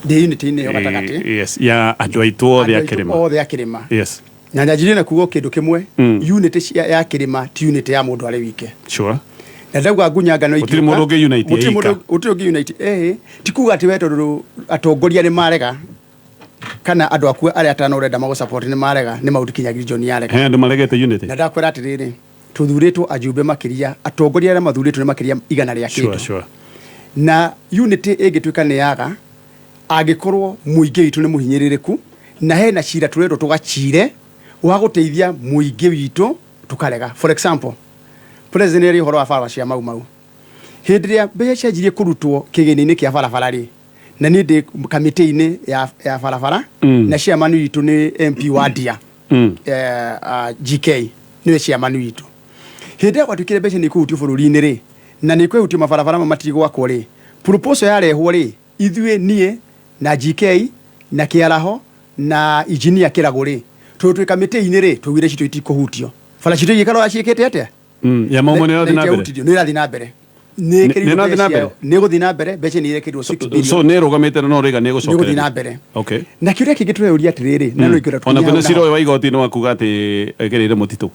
Ndĩ unity-inĩ ĩyo gatagatĩ. Yes, ya andũ aitũ othe a Andũ aitũ kĩrĩma. Othe a kĩrĩma. Na nyanjirie na kuga kĩndũ kĩmwe, unity ya kĩrĩma ti unity ya mũndũ arĩ wike. Na ndauga ngunyanga no Gũtirĩ mũndũ ũngĩ unite Gũtirĩ eika. gũtirĩ ũngĩ unite, ti kuga atĩ we tondũ atongoria nĩ marega kana andũ aku arĩa atano ũrenda magũ support nĩ marega, nĩ Mount Kenya region yarega. He andũ maregete unity. Na ndakwĩra atĩrĩrĩ, tũthurĩtwo ajumbe makĩria, atongoria arĩa mathurĩtwo nĩ makĩria 100 rĩa kĩndũ. Na unity ĩngĩtuĩka nĩ yaga, angĩkorwo mũingĩ witũ nĩ mũhinyĩrĩrĩku na hena cira tũrendwo tũgacire wa gũteithia mũingĩ witũ, tũkarega. For example, president arĩ ũhoro wa barabara cia Mau Mau, hĩndĩ ĩrĩa mbeca cianjirie kũrutwo kĩgĩna-inĩ kĩa barabara rĩ, na niĩ ndĩ kamĩtĩ-inĩ ya barabara, na chairman witũ nĩ MP wa Ndia, GK nĩwe chairman witũ. Hĩndĩ ĩrĩa gwatuĩkire mbeca nĩ ikũhutio bũrũri-inĩ rĩ, na nĩ ikwehutio mabarabara mamwe matigwakwo rĩ, proposal yarehwo rĩ, ithuĩ niĩ na GK na Kĩaraho na engineer Kĩragũ rĩ, tondũ twĩ kamĩtĩ-inĩ rĩ, twaugire citũ itikũhutio. Bara citũ igĩikara ũrĩa ciĩkĩte atĩa? Ya Mau Mau nĩ ĩrathiĩ na mbere? Nĩ ĩrathiĩ na mbere. Nĩ ĩkĩrirwo Nĩ ĩrathiĩ na mbeca mbere? ciayo. Nĩ ĩgũthiĩ na mbere, mbeca nĩ irekĩrirwo 6 billion. So nĩ ĩrũgamĩte no rĩga nĩ Nĩ ĩgũthiĩ na ĩgũcokererio. mbere. Na kĩũria kĩngĩ tũreyũria atĩrĩrĩ, na no ingĩenda Ona tũkinye kwĩna hau cira naho. ũyũ wa igoti-inĩ wa kuga atĩ ĩgereire mũtitũ.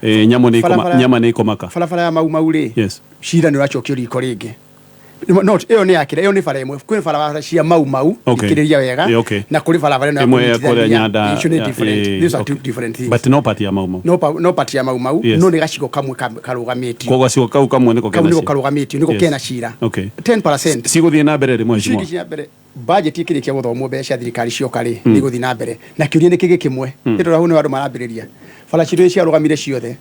Nyamũ nĩ ikũma- Nyama nĩ ikũmaka. Barabara ya Mau Mau rĩ, cira nĩ ũracokio riko rĩngĩ. Not ĩyo nĩ yakĩra, ĩyo nĩ bara ĩmwe. Kwĩ barabara cia Mau Mau, thikĩrĩria wega, na kũrĩ barabara ĩno ya Ĩmwe ya kũrĩa kũnyitithania. Nyanda, Icio nĩ ya, different. These are two different things. But no part ya Mau Mau. No part ya Mau Mau, no nĩ gacigo kamwe karũgamĩtio. Koguo gacigo kau kamwe nĩko Kau kena nĩko cira. karũgamĩtio, nĩko kena cira. 10%. Cigũthiĩ na mbere rĩ, mheshimiwa? Cigũthiĩ na mbere. Budget ĩkĩrĩkia gũthomwo, mbeca cia thirikari cioka rĩ, nĩ igũthiĩ na mbere. Na kĩũria nĩ kĩngĩ kĩmwe. Nĩ tondũ hau nĩ andũ marambĩrĩria. Bara citũ ciarũgamire ciothe.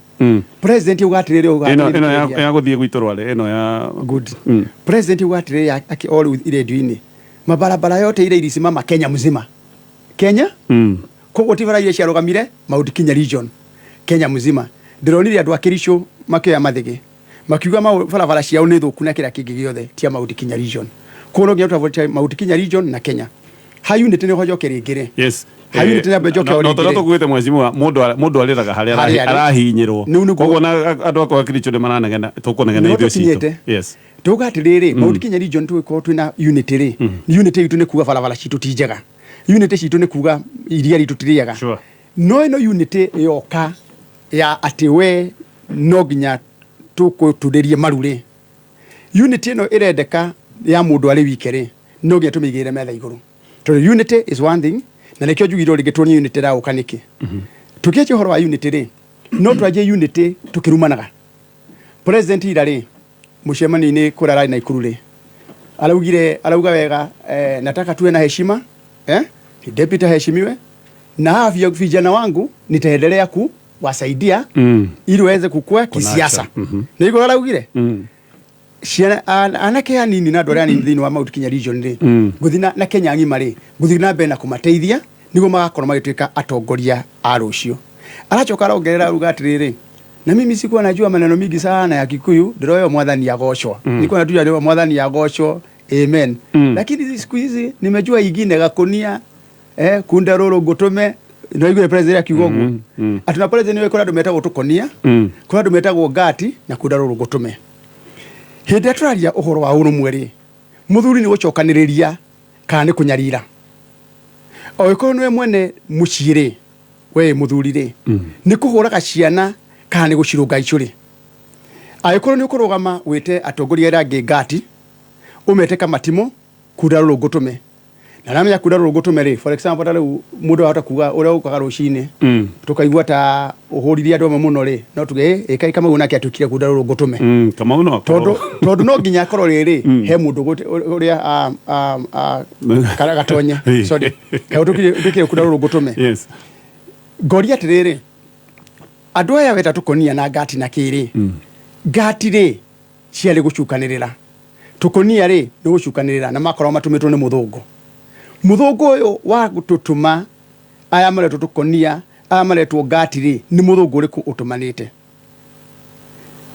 President auga atĩrĩrĩ, auga Ĩno atĩrĩrĩ, ĩno ya thikĩrĩria. Ya gũthiĩ gwitũ Rware, ĩno ya Good. President auga atĩrĩrĩ akĩ o rĩu redio-inĩ, mabarabara yote ile ilisimama Kenya mzima. Kenya? Koguo ti bara iria ciarũgamire Mount Kenya region. Kenya mzima. Ndĩronire andũ a Kericho makĩoya mathĩgĩ, makiuga barabara ciao nĩ thũku na kĩrĩa kĩngĩ gĩothe ti a Mount Kenya region. Koguo no nginya tũtofautie Mount Kenya region na Kenya. Ha unity nĩho njoke rĩngĩ rĩ. Ha unity nĩ njoke o No rĩngĩ tondũ rĩ. tũkuĩte, mheshimiwa, mũndũ arĩraga harĩa Harĩa arĩ. arahinyĩrwo. Nĩu nĩguo. Koguo na andũ akwa a Kericho nĩ maranegena, tũkũnegena Nĩho ithuĩ citũ. tũkinyĩte. Tuga atĩrĩrĩ, Mount Kenya region tũgĩkorwo twĩna unity rĩ, unity itũ nĩ kuga barabara citũ ti njega, unity citũ nĩ kuga iria ritũ ti rĩega. No ĩno unity yoka ya atĩ we no nginya tũkũturĩrie maru rĩ, unity ĩno ĩrendeka ya mũndũ arĩ wike rĩ, no nginya tũmĩigĩrĩre metha igũrũ, tondũ unity is one thing, na nĩkĩo njugire rĩngĩ tuonie unity ĩragũka nĩkĩ. Tũkĩanjia ũhoro wa unity rĩ, no twanjie unity tũkĩrumanaga. President ira rĩ, mũcemanio-inĩ kũrĩa ararĩ Naikuru rĩ, araugire, arauga wega, nataka tuwe na heshima, deputy aheshimiwe, na hawa vijana wangu nitaendelea kuwasaidia ili waweze kukua kisiasa. Nĩ igũrũ araugire ciana anake anini na andũ arĩa anini thĩinĩ wa Mount Kenya region rĩ, ngũthiĩ na Kenya ng'ima rĩ, ngũthiĩ na mbere na kũmateithia nĩguo magakorwo magĩtuĩka atongoria a rũciũ. Aracoka arongerera aruga atĩrĩrĩ, na mimi sikuwa najua maneno mingi sana ya Kikuyu, ndĩroyo Mwathani agocwo. Nilikuwa najua Mwathani agocwo, amen, lakini siku hizi nimejua ingine, gakunia, kunda rũrũ ngũtũme. Nĩwaiguire president akiuga ũguo, atĩ na president nĩwe, kũrĩ andũ metagwo tũkonia, kũrĩ andũ metagwo ngati na kunda rũrũ ngũtũme. Hĩndĩ ĩrĩa tũraria ũhoro wa ũrũmwe rĩ, mũthuri nĩ gũcokanĩrĩria kana nĩ kũnyarira? O gĩkorwo nĩwe mwene mũciĩ rĩ, we mũthuri rĩ, nĩ kũhũraga ciana kana nĩ gũcirũnga icũrĩ? Angĩkorwo nĩ ũkũrũgama wĩte atongoria arĩa angĩ ngati, ũmete kamatimũ, kunda rũrũ ngũtũme, na namenya kunda rũrũ ngũtũme rĩ, for example, ta rĩu mũndũ ahota kuga ũrĩa ũkaga rũcinĩ, tũkaigua ta ũhũririe andũ amwe mũno rĩ, no tuge ĩ Kamau nake atuĩkire kunda rũrũ ngũtũme. Kamau no akorwo. Tondũ no nginya akorwo rĩrĩ he mũndũ ũrĩa gatonye, sorry, kaĩ ũtũkire kunda rũrũ ngũtũme. Ngoria atĩrĩrĩ, andũ aya weta tũkonia na ngati na kĩrĩ, ngati rĩ ciarĩ gũcukanĩrĩra, tũkonia rĩ nĩ gũcukanĩrĩra, na makorwo matũmĩtwo nĩ mũthũngũ. Mũthũngũ ũyũ wa gũtũtũma aya maretwo tũkonia, aya maretwo ngati rĩ, nĩ mũthũngũ ũrĩkũ ũtũmanĩte?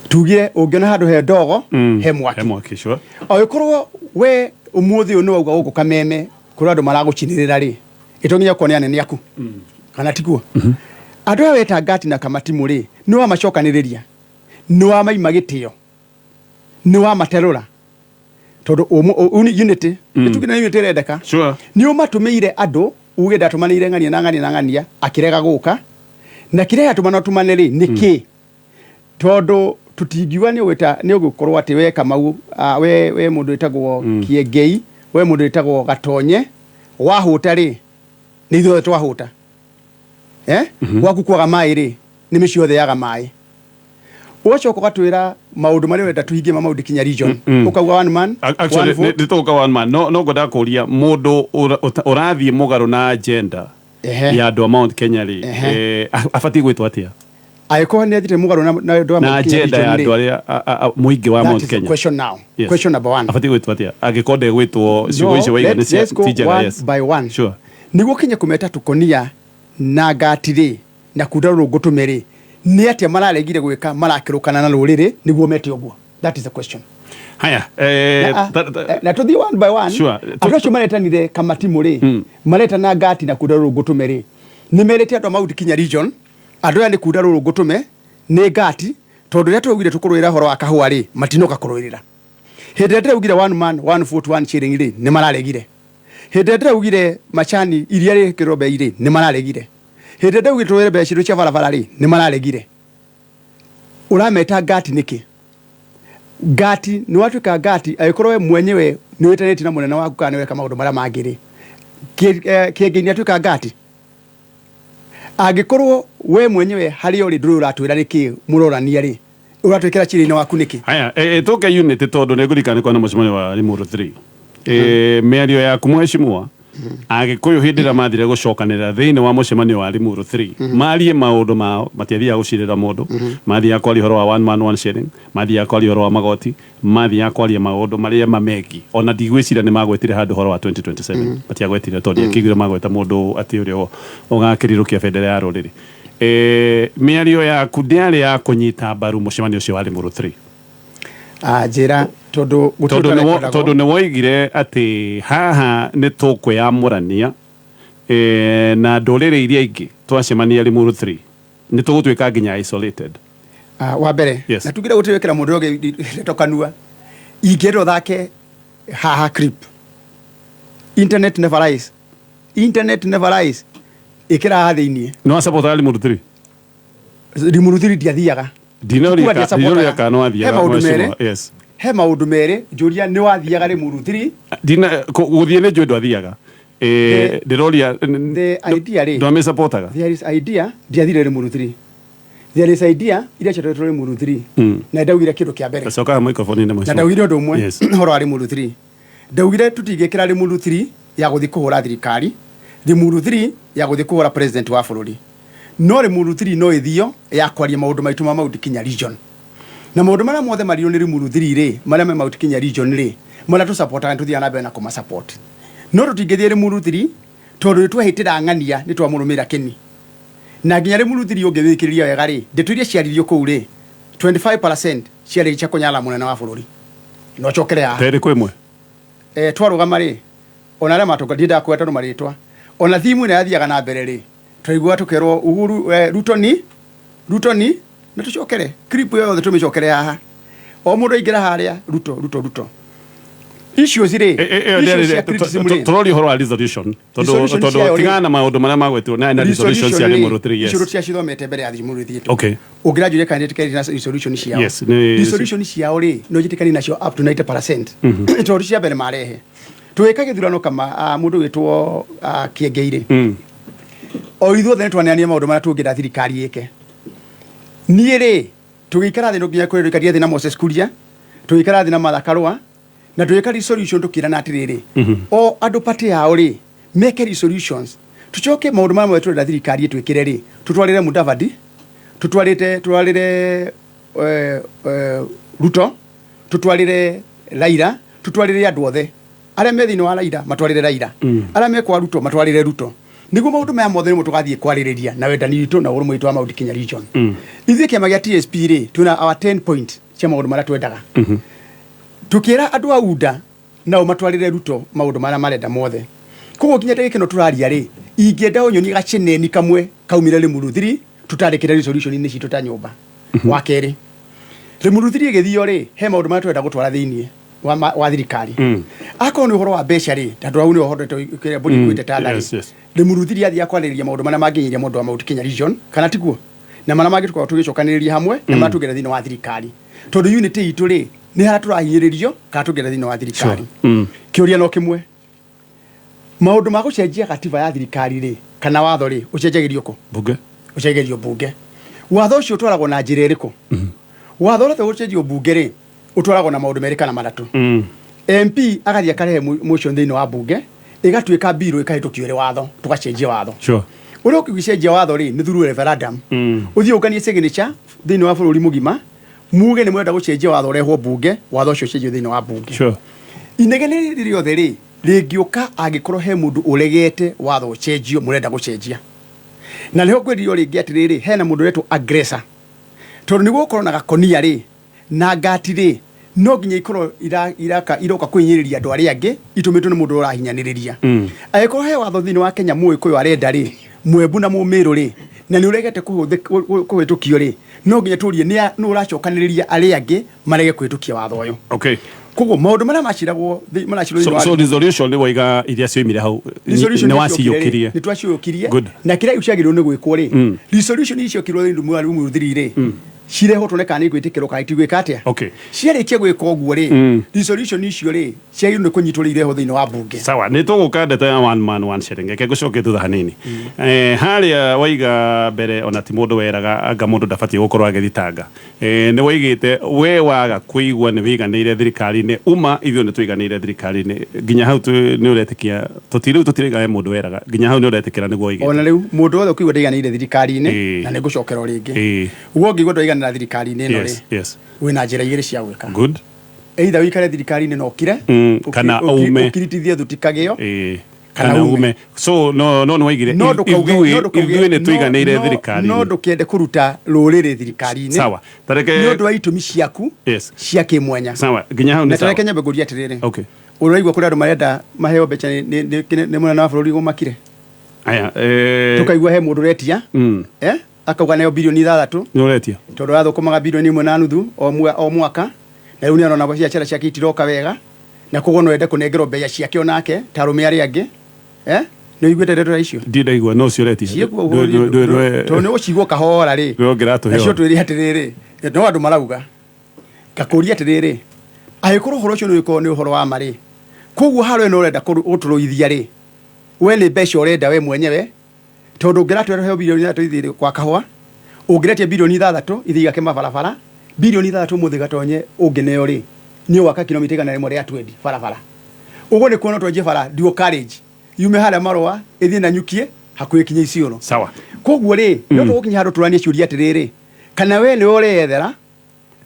Tugire ũngĩona handũ he ndogo, he mwaki. He mwaki, sure. Angĩkorwo we ũmũthĩ ũyũ nĩ wauga gũkũ Kameme kũrĩ andũ maragũcinĩrĩra rĩ, ĩto nginya ũkorwo nĩ anene aku, kana tiguo? Andũ aya weta ngati na kamatimũ rĩ, nĩ wamacokanĩrĩria, nĩ wamaima gĩtĩo, nĩ wamaterũra. Tondũ unity nĩ tuge nĩ unity ĩrendeka. Nĩ ũmatũmĩire andũ, uge ndatũmanĩire ng'ania na ng'ania na ng'ania, akĩrega gũka. Na kĩrĩa gĩatũmana ũtũmane rĩ, nĩ kĩ? Tondũ tũtingiuga nĩ ũgwĩta nĩ ũgũkorwo atĩ we Kamau, we mũndũ wĩtagwo Kĩengei, we mũndũ wĩtagwo Gatonye, wahũta rĩ, nĩ ithuothe twahũta. Eh? Gwaku kwaga maĩ rĩ, nĩ mĩciĩ yothe yaga maĩ. Ũgacoka ũgatwĩra maũndũ marĩa ũrenda tũhingie ma Mount Kenya region. Ũkauga one man, Actually, one vote. Nĩ tũgũka one man. No ngwendaga kũria mũndũ ũrathiĩ mũgarũ na agenda ya andũ a Mount Kenya rĩ, abatiĩ gwĩtwo atĩa? Angĩkorwo nĩ athiĩte mũgarũ na andũ a Na Mount Kenya agenda ya region andũ rĩ, arĩa mũingĩ wa that Mount is the Kenya. question now. Yes. Question number one. Abatiĩ gwĩtwo atĩa? Angĩkorwo ndegwĩtwo ciugo No, icio waiga nĩ cia let's go ti njega, one yes. by one. Nĩguo kinye kũmeta tũkonia na ngati rĩ, na kunda rũrũ ngũtũme rĩ, nĩ atĩa mararegire gwĩka marakĩrũkana na rũrĩrĩ nĩguo mete ũguo? That is the question. Haya, Na, na tũthiĩ one by one. Andũ acio maretanire kamatimũ rĩ, maretana ngati na kunda rũrũ ngũtũme rĩ, nĩ merĩte andũ a Mount Kenya region, andũ aya nĩ kunda rũrũ ngũtũme, nĩ ngati, tondũ rĩrĩa twaugire tũkũrũĩra ũhoro wa kahũa rĩ, matinoka kũrũĩrĩra. Hĩndĩ ĩrĩa ndĩraugire one man, one vote, one shilling rĩ, nĩ mararegire. Hĩndĩ ĩrĩa ndĩraugire macani iria rĩkĩrwo bei rĩ, nĩ mararegire. Hĩndĩ ĩrĩa ndĩraugire tũrũĩre mbeca citũ cia barabara rĩ, nĩ mararegire. Ũrameta ngati nĩkĩ? Ngati, nĩ watuĩka ngati, angĩkorwo we mwenyewe nĩ wĩtanĩtie na mũnene waku kana nĩ ũreka maũndũ marĩa mangĩ rĩ, Kĩengei nĩ atuĩka ngati? Angĩkorwo we mwenyewe harĩa ũrĩ ndũrĩ ũratwĩra nĩkĩ mũrorania rĩ, ũratwĩkĩra chiri-inĩ waku nĩkĩ? Haya, tũke unity tondũ nĩ ngũririkana nĩ kwarĩ na mũcemanio wa Limuru 3. Mĩario yaku mheshimiwa, Agĩkũyũ hĩndĩ ĩrĩa mathire gũcokanĩrĩra thĩinĩ wa mũcemanio wa Limuru 3, marie maũndũ mao, matiathiaga gũcirĩra mũndũ, mathiaga kwaria ũhoro wa one man one shilling, mathiaga kwaria ũhoro wa magoti, mathiaga kwaria maũndũ marĩa mamegiĩ. Ona ndigwĩciria nĩ magwetire handũ ũhoro wa 2027, matiagwetire tondũ ndiakĩiguire magweta mũndũ atĩ ũrĩa ũgakĩrirũkia bendera ya rũrĩrĩ. Mĩario yaku ndĩarĩ ya kũnyita mbaru mũcemanio ũcio wa Limuru 3? Njĩra tondũ gũtirĩ Tondũ ũtarekondagwo. Tondũ nĩ woigire atĩ haha nĩ tũkwĩyamũrania na ndũrĩrĩ iria ingĩ twacemania Limuru 3 nĩ tũgũtuĩka nginya isolated. Wa mbere, na tugire gũtirĩ wĩkĩra mũndũ ũngĩ ndeto kanua, ingĩenda ũthake haha clip, internet never lies, internet never lies, ĩkĩra haha thĩiniĩ. Nĩ wa support Limuru 3? Limuru 3 ndiathiaga. Ndinoria Kuga ndiasapotaga. kana wathiaga, He maũndũ mheshimiwa, merĩ. Yes. He maũndũ merĩ njũria, nĩ wathiaga Limuru 3? Ndina gũthiĩ nĩ njũĩ ndwathiaga. Ndĩroria The idea rĩ, ndwamĩsapotaga? There is idea ndiathire Limuru 3. There is idea iria ciatwarirwo Limuru 3 na ndaugire kĩndũ kĩa mbere. Coka microphone-inĩ, Na mheshimiwa. ndaugire ũndũ ũmwe ũhoro wa Limuru 3. Ndaugire tũtingĩkĩra Limuru 3 ya gũthiĩ kũhũra thirikari, Limuru 3 ya gũthiĩ kũhũra president wa bũrũri. No Limuru 3 no ĩthio ya kwaria maũndũ maitũ ma Mount Kenya region. Na maũndũ marĩa mothe marirwo nĩ Limuru 3 rĩ, marĩa me Mount Kenya region rĩ, marĩa tũsapotaga nĩ tũthiaga na mbere na kũma support. No tũtingĩthiĩ Limuru 3 tondũ nĩ twehĩtĩra ng'ania nĩ twamũrũmĩrĩra Keni. Na nginya Limuru 3 ũngĩthikĩrĩria wega rĩ, ndeto iria ciaririo kũu rĩ, 25% ciarĩ cia kũnyarara mũnene wa bũrũri. No cokere haha. Ta ĩrĩkũ ĩmwe? Twarũgama rĩ, ona arĩa matongoria, ndiendaga kũgweta andũ marĩtwa, ona thimu ĩno yathiaga na mbere rĩ, twaiguaga tũkerwo Uhuru, Ruto ni, Ruto ni, na tũcokere clip ĩyo yothe tũmĩcokere haha. O mũndũ aingĩra harĩa, Ruto, Ruto, Ruto. Issues rĩ, Ĩyo issues ndĩarĩ cia criticism rĩ. Tũroria ũhoro wa resolution. Tondũ Resolution tondũ ciayo rĩ. tigana na maũndũ marĩa magwetirwo na na resolution cia rĩ, Limuru 3, yes. icio tũtiacithomete mbere ya Limuru 3. Ũngĩranjũria kana nĩtĩkanĩtie na resolution ciao. Yes, nĩ Resolution ciao rĩ, no njĩtĩkanie nacio up to 90%. Tondũ cia mbere marehe. Tũgĩka gĩthurano kama mũndũ ũgwĩtwo Kĩengei rĩ. O ithuothe nĩ twaneanire maũndũ marĩa tũngĩenda thirikari ĩke. Niĩ rĩ, tũgĩikara thĩ no nginya kwĩrwo tũikarire thĩ na Moses Kuria, tũgĩikara thĩ na Martha Karũa, na tũgĩka resolution tũkĩrana atĩrĩrĩ, o andũ party yao rĩ, meke resolutions. Tũcoke maũndũ marĩa mothe tũrenda thirikari ĩtwĩkĩre rĩ, tũtwarĩre Mudavadi, tũtwarĩre Ruto, tũtwarĩre Raila, tũtwarĩre andũ othe. Arĩa me thĩinĩ wa Raila matwarĩre Raila, arĩa me kwa Ruto matwarĩre Ruto. Nĩguo maũndũ maya mothe nĩmo tũgathiĩ kwarĩrĩria na wendani witũ na ũrũmwe witũ wa Mount Kenya region. Ithuĩ kĩama gĩa TSP rĩ, twĩna our 10 point cia maũndũ marĩa twendaga. Tũkĩra andũ a UDA nao matwarĩre Ruto maũndũ marĩa marenda mothe. Koguo nginya ndagĩka ĩno tũraria rĩ, ingĩenda ũnyonie gaceneni kamwe kaumire Limuru 3 tũtandĩkĩre resolution-inĩ citũ ta nyũmba. Wa kerĩ, Limuru 3 ĩgĩthio rĩ, he maũndũ marĩa tũrenda gũtwara thĩiniĩ. wa thirikari. Akorwo nĩ ũhoro wa mbeca rĩ, tondũ hau nĩho hondete kĩrĩa mbũri ikuĩte ta tharĩ. Rĩmũruthi athiĩ akwarĩrĩria maũndũ marĩa mangĩnyĩria mũndũ wa Mount Kenya region, kana tiguo, na marĩa mangĩ tũkoragwo tũgĩcokanĩrĩria hamwe na marĩa tũngĩenda thĩinĩ wa thirikari, tondũ unity itũ rĩ, nĩ harĩa tũrahinyĩrĩrio kana tũngĩenda thĩinĩ wa thirikari. Kĩũria no kĩmwe, maũndũ ma gũcenjia gatiba ya thirikari rĩ, kana watho rĩ, ũcenjagĩrio kũ? Bunge. Ũcenjagĩrio bunge. Watho ũcio ũtwaragwo na njĩra ĩrĩkũ? Watho ũrĩa ũcenjio bunge rĩ, ũtwaragwo na maũndũ merĩ kana matatũ. MP agathiĩ akarehe motion thĩinĩ wa bunge, ĩgatuĩka bill, ĩkahĩtũkio ĩrĩ watho, tũgacenjia watho. Ũrĩa ũkĩgĩcenjia watho rĩ, nĩ through referendum. Ũthiĩ ũnganie signature thĩinĩ wa bũrũri mũgima, muge nĩ mwenda gũcenjia watho ũrehwo bunge, watho ũcio ũcenjio thĩinĩ wa bunge. Inegene rĩrĩ rĩothe rĩ, rĩngĩũka angĩkorwo he mũndũ ũregete watho ũcenjio mũrenda gũcenjia. Na nĩho ngwĩrire o rĩngĩ atĩrĩrĩ, hena mũndũ ũretwo aggressor, tondũ nĩguo gũkorwo na gakonia rĩ, na ngati rĩ, no nginya ikorwo iraka iroka kũhinyĩrĩria andũ arĩa angĩ, itũmĩtwo nĩ mũndũ ũrĩa ũrahinyanĩrĩria. Angĩkorwo he watho thĩinĩ wa Kenya Mũgĩkũyũ arenda rĩ, Mwembu na Mũmĩrũ rĩ, na nĩ ũregete kũhĩtũkio rĩ, no nginya tũrie nĩ ũracokanĩrĩria arĩa angĩ marege kũhĩtũkia watho ũyũ. Koguo maũndũ marĩa maciragwo maracirwo thĩinĩ So, wa so resolution nĩ waiga iria cioimire hau resolution nĩ icio ciokire rĩ, waciũkirie. nĩ twaciũkirie. Good. Na kĩrĩa rĩu ciagĩrĩirwo nĩ gwĩkwo rĩ, resolution ici ciokirwo thĩinĩ wa Limuru 3 rĩ, cirehwo tuone kana nĩ igwĩtĩkĩrwo kana itigwĩka atĩa. Ciarĩkia gwĩka ũguo rĩ, resolution icio rĩ, ciagĩrĩirwo nĩ kũnyitwo rĩ, irehwo thĩinĩ wa bunge. Sawa, nĩ tũgũka ndeto ya one man one shilling. Reke ngũcokie thutha hanini. Harĩa waiga mbere ona ti mũndũ weraga anga mũndũ ndabatiĩ gũkorwo agĩthitanga. Nĩ waigĩte we waga kũigua nĩ wĩiganĩire thirikari-inĩ, uma ithuĩ nĩ tũiganĩire thirikari-inĩ. Nginya hau nĩ ũretĩkia rĩu tũtiraiga he mũndũ weraga, nginya hau nĩ ũretĩkĩra nĩguo waigĩte. Ona rĩu mũndũ wothe ũkũigua ndaiganĩire thirikari-inĩ, na nĩ ngũcokera o rĩngĩ, guo ũngĩigua ndwaiganĩra thirikari-inĩ ĩno rĩ, wĩna njĩra igĩrĩ cia gwĩka. Either ũikare thirikari-inĩ na ũkire, Kana ume. ũkiritithie thuti kagĩo, kana kana ume. Ume. So no nĩ waigire No ndũkauge no ndũkauge ithuĩ nĩ tũiganĩire no thirikari-inĩ. ndũkende kũruta rũrĩrĩ thirikari-inĩ Sawa, tareke nĩ ũndũ wa itũmi ciaku cia kĩmwanya. Sawa, nginya hau Na nĩ sawa. tareke nyambe ngũrie atĩrĩrĩ, ũraigua kũrĩ andũ marenda maheo mbeca nĩ mũnene wa bũrũri gũmakire? Aya, Tũkaigua he mũndũ ũretia, akauga neo bilioni 6. Nĩ ũretia. Tondũ athũkũmaga bilioni 1.5 o mwaka, na rĩu nĩ arona biacara ciake itiroka wega, na koguo no ende kũnengerwo mbeca ciake onake ta arũme arĩa angĩ. Nĩ ũiguĩte ndeto ta icio? Ndirĩ ndaigua, no ũcio ũretia. Ciĩkuo ũguo, tondũ nĩ ũgũcigua kahora rĩ. Ndũĩ ũngĩratũhe Nacio ũhoro. twĩre atĩrĩrĩ, no andũ marauga, ngakũria atĩrĩrĩ, angĩkorwo ũhoro ũcio nĩ ũgĩkorwo nĩ ũhoro wa ma rĩ, koguo harĩa no ũrenda gũtũrũithia rĩ, we nĩ mbeca ũrenda we mwenyewe, tondũ ũngĩratwĩra heo bilioni 3 ithiĩ kwa kahũa, ũngĩretia bilioni 6 ithiĩ igake mabarabara, bilioni 6 ũmũthĩ gatonye ũngĩneo rĩ, nĩ ũgwaka kilomita 120 barabara. Ũguo nĩ kuona twanjie bara dual carriage yume harĩa Marũa ĩthiĩ na Nyukie hakuhĩ kinya Isiolo. Koguo rĩ, no tũgũkinya handũ tũranie ciũria atĩrĩrĩ, kana we nĩwe ũreyethera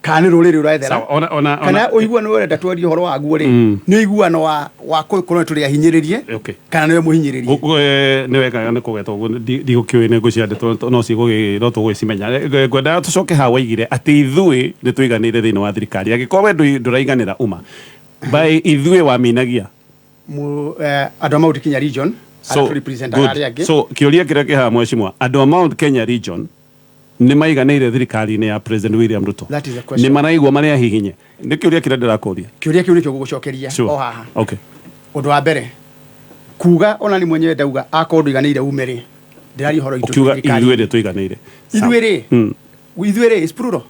kana nĩ rũrĩrĩ ũrethera? Sawa, ona ona Kana ona ũiguano ũrenda twarie ũhoro waguo rĩ, nĩ ũiguano wa gũkorwo tũrĩ ahinyĩrĩrie kana nĩwe mũhinyĩrĩrie? Nĩ wega nĩ kũgweta ũguo, ndigũkĩũĩ nĩ ngũcia ndeto no cigũgĩ no tũgũgĩcimenya. Ngwendaga tũcoke haha waigire atĩ ithuĩ nĩ tũiganĩire thĩinĩ wa thirikari, angĩkorwo we ndũraiganĩra uma by ithuĩ waminagia Andũ a Mount Kenya region So, arĩa tũrepresentaga good. arĩa angĩ. So kĩũria kĩrĩa kĩ haha, mheshimiwa, andũ a Mount Kenya region nĩ maiganĩire thirikari-inĩ ya President William Ruto? That is the question. Nĩ maraigua marĩ ahihinye? Nĩ kĩũria kĩrĩa ndĩrakũria. Kĩũria kĩu nĩkĩo ngũgũcokeria o haha. Ũndũ wa mbere kuga ona ni mwenyewe ndauga akorwo ndũiganĩire ume rĩ, ndĩraria ũhoro witũ Ũkiuga thirikari. ithuĩ nĩ tũiganĩire. Ithuĩ rĩ, ithuĩ rĩ is plural.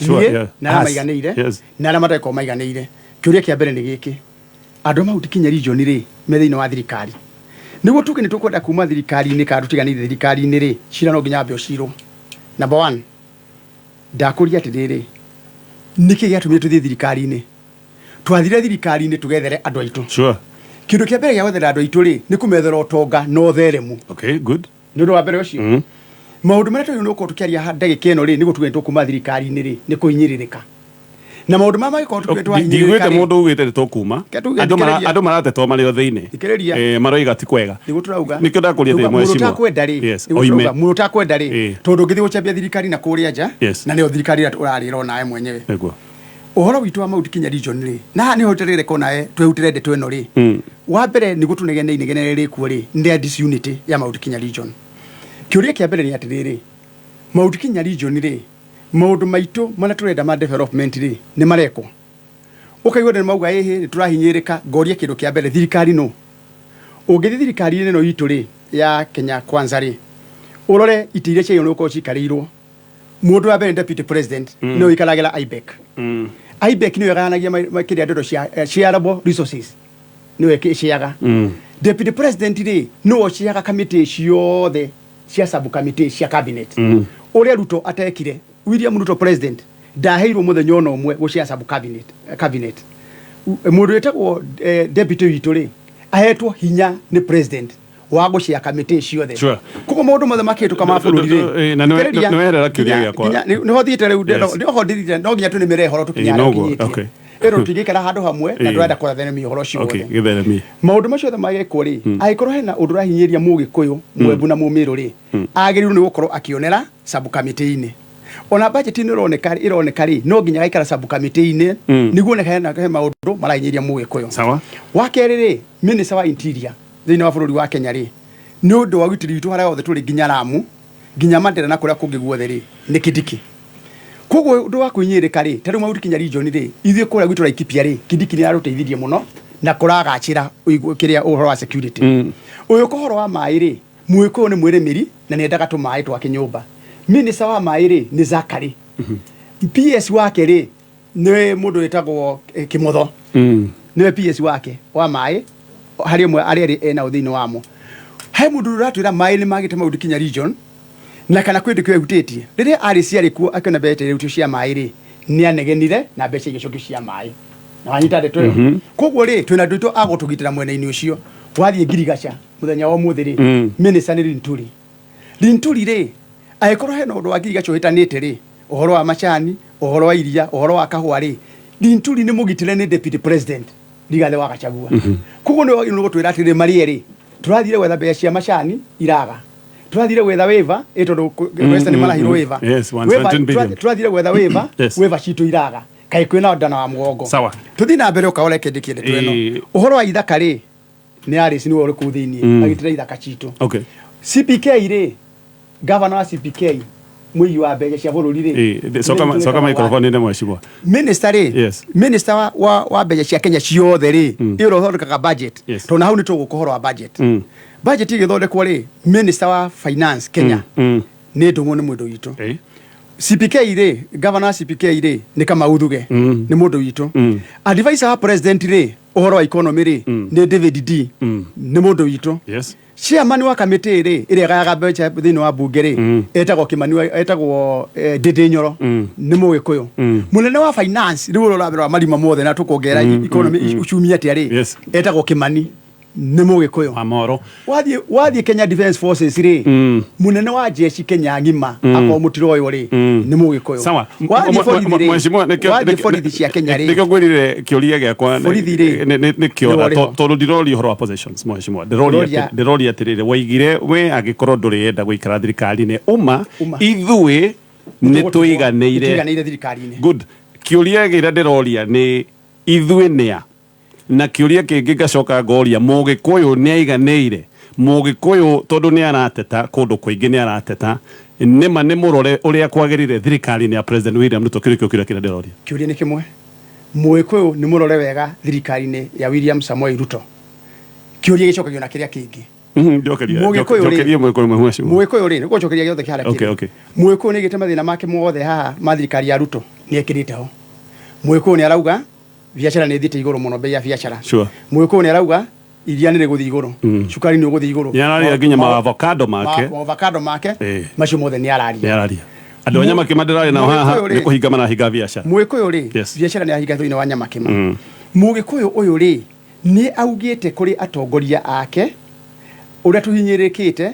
Sure, Niĩ yeah. na arĩa Us. maiganĩire na arĩa matakorwo maiganĩire. Kĩũria kĩa mbere nĩ gĩkĩ, andũ a Mount Kenya region rĩ, me thĩinĩ wa thirikari, nĩguo tuge nĩ tũkwenda kuma thirikari-inĩ kana tũtiganĩire thirikari-inĩ rĩ, cira no nginya ambe ũcirwo. Number one, ndakũria atĩrĩrĩ, nĩkĩ gĩatũmire tũthiĩ thirikari-inĩ? Twathire thirikari-inĩ tũgethere andũ aitũ. Kĩndũ kĩa mbere gĩa gwethera andũ aitũ rĩ, nĩ kũmethera ũtonga na ũtheremu. Okay, good. Nĩ ũndũ wa mbere ũcio. Maũndũ marĩa twagĩrĩirwo nĩ gũkorwo tũkĩaria haha ndagĩka ĩno rĩ, nĩguo tuge nĩ tũkuma thirikari-inĩ rĩ, nĩ kũhinyĩrĩrĩka. Na maũndũ marĩa mangĩkorwo tũkĩtua Ndiiguĩte twahinyĩrĩrĩka rĩ, mũndũ ugĩte nĩ tũkuma. Reke tuge, Andũ thikĩrĩria. andũ maratetwo marĩ o thĩinĩ. Thikĩrĩria. Maroiga ti kwega. Nĩguo tũrauga. Nĩkĩo ndakũria Tũrauga thĩ mũndũ mheshimiwa. ũtakwenda rĩ, nĩguo Oime. tũrauga, mũndũ ũtakwenda rĩ, tondũ ũngĩthiĩ gũcambia thirikari na kũrĩa nja, na nĩyo thirikari ĩrĩa ũrarĩra onawe mwenyewe. Ũhoro witũ wa Mount Kenya region rĩ, na haha nĩho tũrereka onawe twĩhutĩre ndeto ĩno rĩ. Wa mbere nĩguo tũnegene inegene rĩrĩ kuo rĩ, nĩ rĩa disunity ya Mount Kenya region. Kĩũria kĩa mbere nĩ atĩrĩrĩ, Mount Kenya region rĩ, maũndũ maitũ marĩa tũrenda ma development rĩ, nĩ marekwo? Ũkaigua andũ nĩ mauga ĩhĩ nĩ tũrahinyĩrĩka. Ngoria kĩndũ kĩa mbere, thirikari nũ? Ũngĩthiĩ thirikari-inĩ ĩno itũ rĩ ya Kenya Kwanza rĩ, ũrore itĩ iria ciagĩrĩirwo nĩ gũkorwo cikarĩirwo, mũndũ wa mbere nĩ deputy president, nĩwe ũikaragĩra IBEC. IBEC nĩyo ĩgayanagia kĩrĩa ndeto cia shareable resources, nĩwe ĩciaga. Deputy president rĩ, nĩwe ũciaga kamĩtĩ ciothe cia sub committee cia cabinet. Ũrĩa Ruto atekire, William Ruto president ndaheirwo mũthenya ona ũmwe gũcia sub cabinet, cabinet. Mũndũ wĩtagwo deputy witũ rĩ, ahetwo hinya nĩ president wa gũcia kamĩtĩ ciothe. Koguo maũndũ mothe makĩhĩtũka ma bũrũri rĩ, Na thikĩrĩria, nĩweherera kĩũria gĩakwa. Nĩho thiĩte rĩu, nĩho ndĩrire, no nginya tũnĩmĩre ũhoro tũkinye harĩa Noguo, ũkinyĩtie. Ĩno tũtingĩikara handũ hamwe na ndĩrenda kũratheremia ũhoro ũcio wothe. Gĩtheremie. Maũndũ macio othe magekwo rĩ, angĩkorwo hena ũndũ ũrahinyĩrĩria Mũgĩkũyũ, Mwembu na Mũmĩrũ rĩ, agĩrĩirwo nĩ gũkorwo akĩonera sub committee-inĩ. Ona budget ĩno ĩroneka ĩroneka rĩ, no nginya gaikara sub committee-inĩ nĩguo one hena he maũndũ marahinyĩrĩria Mũgĩkũyũ. Wa kerĩ rĩ, minister wa interior thĩinĩ wa bũrũri wa Kenya rĩ, nĩ ũndũ wa ũgitĩri witũ harĩa hothe tũrĩ, nginya Lamu, nginya Mandera na kũrĩa kũngĩ guothe rĩ, nĩ Kindiki. Koguo ũndũ wa kũhinyĩrĩrĩka rĩ, ta rĩu Mount Kenya region rĩ, ithuĩ kũrĩa gwitũ Laikipia rĩ, Kindiki nĩ ararũteithirie mũno na kũragacĩra kĩrĩa ũhoro wa security. Ũyũ ũhoro wa maĩ rĩ, Mũgĩkũyũ nĩ mwĩrĩmĩri na nĩ endaga tũmaĩ twake nyũmba. Minister wa maĩ rĩ, nĩ Zakary. PS wake rĩ, nĩ mũndũ wĩtagwo Kĩmotho. Nĩwe PS wake wa maĩ, harĩ ũmwe arĩa erĩ enao thĩinĩ wamo. He mũndũ ũratwĩra maĩ nĩ magĩte Mount Kenya region, na kana kwĩ ndĩkĩo ehutĩtie. Rĩrĩa arĩ ciarĩ kuo akĩona mbeca iria cia maĩ rĩ, nĩ anegenire na mbeca igĩcokio cia maĩ. Na wanyita ndeto ĩyo. Koguo rĩ, twĩna andũ aitũ a gũtũgitĩra mwena-inĩ ũcio. Wathiĩ Ngirigaca mũthenya wa ũmũthĩ rĩ, minister nĩ Linturi. Linturi rĩ, angĩkorwo hena ũndũ wa Ngirigaca ũhĩtanĩte rĩ, ũhoro wa macani, ũhoro wa iria, ũhoro wa kahũa rĩ, Linturi nĩ mũgitĩre nĩ deputy president Rigathĩ wa Gachagua. Koguo nĩ wagĩrĩirwo gũtwĩra atĩrĩrĩ, marĩ erĩ tũrathire gwetha mbeca cia macani iraga, tũrathire gwetha waiver ĩ tondũ Western marahirwo waiver. Yes, 117 billion. Tũrathire gwetha waiver, waiver citũ iraga, kaĩ kwĩna ndana wa mũgongo. Tũthiĩ na mbere ũkaore kĩndĩ kĩndĩ twĩno. Ũhoro wa ithaka rĩ, nĩ Alice nĩwe ũrĩ kũu thĩinĩ agitĩra ithaka citũ. CPK rĩ, governor wa CPK mũigi wa mbeca cia bũrũri rĩ, Coka nĩ coka wa- microphone ine mheshimiwa. Minister rĩ, minister wa mbeca cia Kenya ciothe rĩ, ĩyo ũthondekaga budget. Tondũ na hau nĩ tũgũka ũhoro wa budget. Budget ĩgĩthondekwo rĩ, minister wa finance Kenya nĩ Ndung'u, nĩ mũndũ witũ. CPK rĩ, governor wa CPK rĩ, nĩ Kamau Thuge, nĩ mũndũ witũ. Advisor wa president rĩ, ũhoro wa economy rĩ, nĩ David D, nĩ mũndũ witũ. Chairman wa kamĩtĩ rĩ, ĩrĩa ĩgayaga mbeca thĩinĩ wa bunge rĩ, etagwo Kimani, etagwo Ndĩndĩ Nyoro, nĩ Mũgĩkũyũ. Mũnene wa finance rĩu ũrĩa ũrabera wa marima mothe na tũkongerera economy uchumi atĩa rĩ, etagwo Kimani, nĩ Mũgĩkũyũ. Wa mohoro. Wathiĩ Kenya Defence Forces rĩ, mũnene wa jeshi Kenya ng'ima, akorwo mũtiroywo rĩ, nĩ Mũgĩkũyũ. Sawa. Wathiĩ borithi rĩ, Mheshimiwa, wathiĩ borithi cia Kenya rĩ, nĩkĩo ngwĩrire kĩũria gĩakwa Borithi rĩ, nĩ kĩora nĩwe ũrĩho. Tondũ ndiroria ũhoro wa positions mheshimiwa, Ndĩroria- ndĩroria atĩrĩrĩ, waigire we angĩkorwo ndũrĩenda gũikara thirikari-inĩ uma, Uma. ithuĩ nĩ tũiganĩire. Tũiganĩire thirikari-inĩ. Good. Kĩũria kĩrĩa ndĩroria nĩ ithuĩ nĩa, na kĩũria kĩngĩ ngacoka ngoria, Mũgĩkũyũ nĩ aiganĩire? Mũgĩkũyũ tondũ nĩ arateta kũndũ kũingĩ, nĩ arateta nĩma nĩ mũrore ũrĩa kwagĩrĩire thirikari-inĩ ya President William Ruto. Kĩu nĩkĩo kĩũria kĩrĩa ndĩroria. Kĩũria nĩ kĩmwe, Mũgĩkũyũ nĩ mũrore wega thirikari-inĩ ya William Samoei Ruto? Kĩũria gĩcokagio na kĩrĩa kĩngĩ. Njokeria. Mũgĩkũyũ rĩ- Njokeria Mũgĩkũyũ, mheshimiwa. Mũgĩkũyũ rĩ, nĩgũcokeria gĩothe kĩharĩa kĩrĩ. Mũgĩkũyũ nĩ aigĩte mathĩna make mothe haha ma thirikari ya Ruto, nĩ ekĩrĩte ho. Mũgĩkũyũ nĩ arauga biacara nĩ ĩthiĩte igũrũ mũno, bei ya biacara. Mũgĩkũyũ nĩ arauga iria nĩ rĩgũthiĩ igũrũ, cukari nĩ ũgũthiĩ igũrũ. Nĩ araria nginya ma avocado make. Ma avocado make. Macio mothe nĩ araria. Nĩ araria. Andũ a Nyamakĩma ndĩraria nao haha Mũgĩkũyũ rĩ- nĩ kũhinga marahinga biacara. Mũgĩkũyũ rĩ, biacara nĩ ahinga thĩinĩ wa Nyamakĩma. Mũgĩkũyũ ũyũ rĩ, nĩ augĩte kũrĩ atongoria ake ũrĩa tũhinyĩrĩrĩkĩte,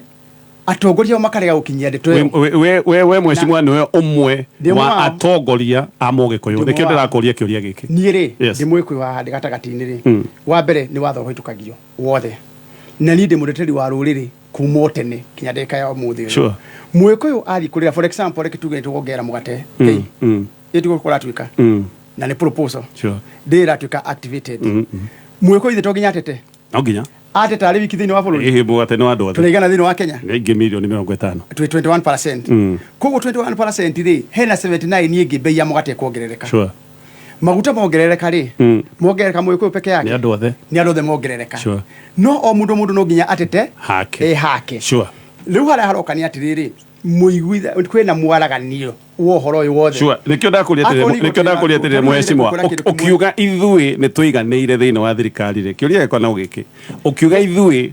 atongoria ao makarega gũkinyia ndeto ĩyo. We mheshimiwa nĩwe ũmwe Ndĩ ũmwe wa wao. atongoria a Mũgĩkũyũ, Ndĩ ũmwe nĩkĩo wao. ndĩrakũria kĩũria gĩkĩ. Niĩ rĩ, ndĩ Mũgĩkũyũ haha ndĩ gatagatĩ-inĩ rĩ, wa mbere nĩ watho ũhĩtũkagio wothe, na niĩ ndĩ mũteteri wa rũrĩrĩ kuma o tene nginya ndagĩka ya ũmũthĩ ũyũ. Mũgĩkũyũ athiĩ kũrĩra, for example, reke tuge nĩtũkuongerera mũgate bei, ĩtiguo kũratuĩka na nĩ proposal ndĩ ĩratuĩka activated. Mũgĩkũyũ ithe to nginya atete? No nginya. Ateta arĩ wiki thĩinĩ wa bũrũri. Ĩhĩ, mũgate nĩ wa andũ othe. Tũraigana thĩinĩ wa Kenya? Nĩ aingĩ mirioni 50. Twĩ 21%. Koguo 21% rĩ, hena 79 ĩngĩ bei ya mũgate ĩkuongerereka. Maguta mongerereka rĩ, mongerereka Mũgĩkũyũ peke yake? Nĩ andũ othe. Nĩ andũ othe mongerereka. Sure. No o mũndũ mũndũ no nginya atete hake. Ĩ hake. Sure. Rĩu harĩa haroka nĩ atĩrĩrĩ, mũiguitha kwĩna mwaraganio wa ũhoro ũyũ wothe. Sure. Nĩkĩo ndakũria atĩrĩrĩ, Akorwo nĩ nĩkĩo ndakũria atĩrĩrĩ, igoti mheshimiwa, rĩrakwĩra kĩndũ kĩmwe. Ũkiuga ithuĩ nĩ tũiganĩire thĩinĩ wa thirikari rĩ, kĩũria gĩakwa no gĩkĩ, ũkiuga ithuĩ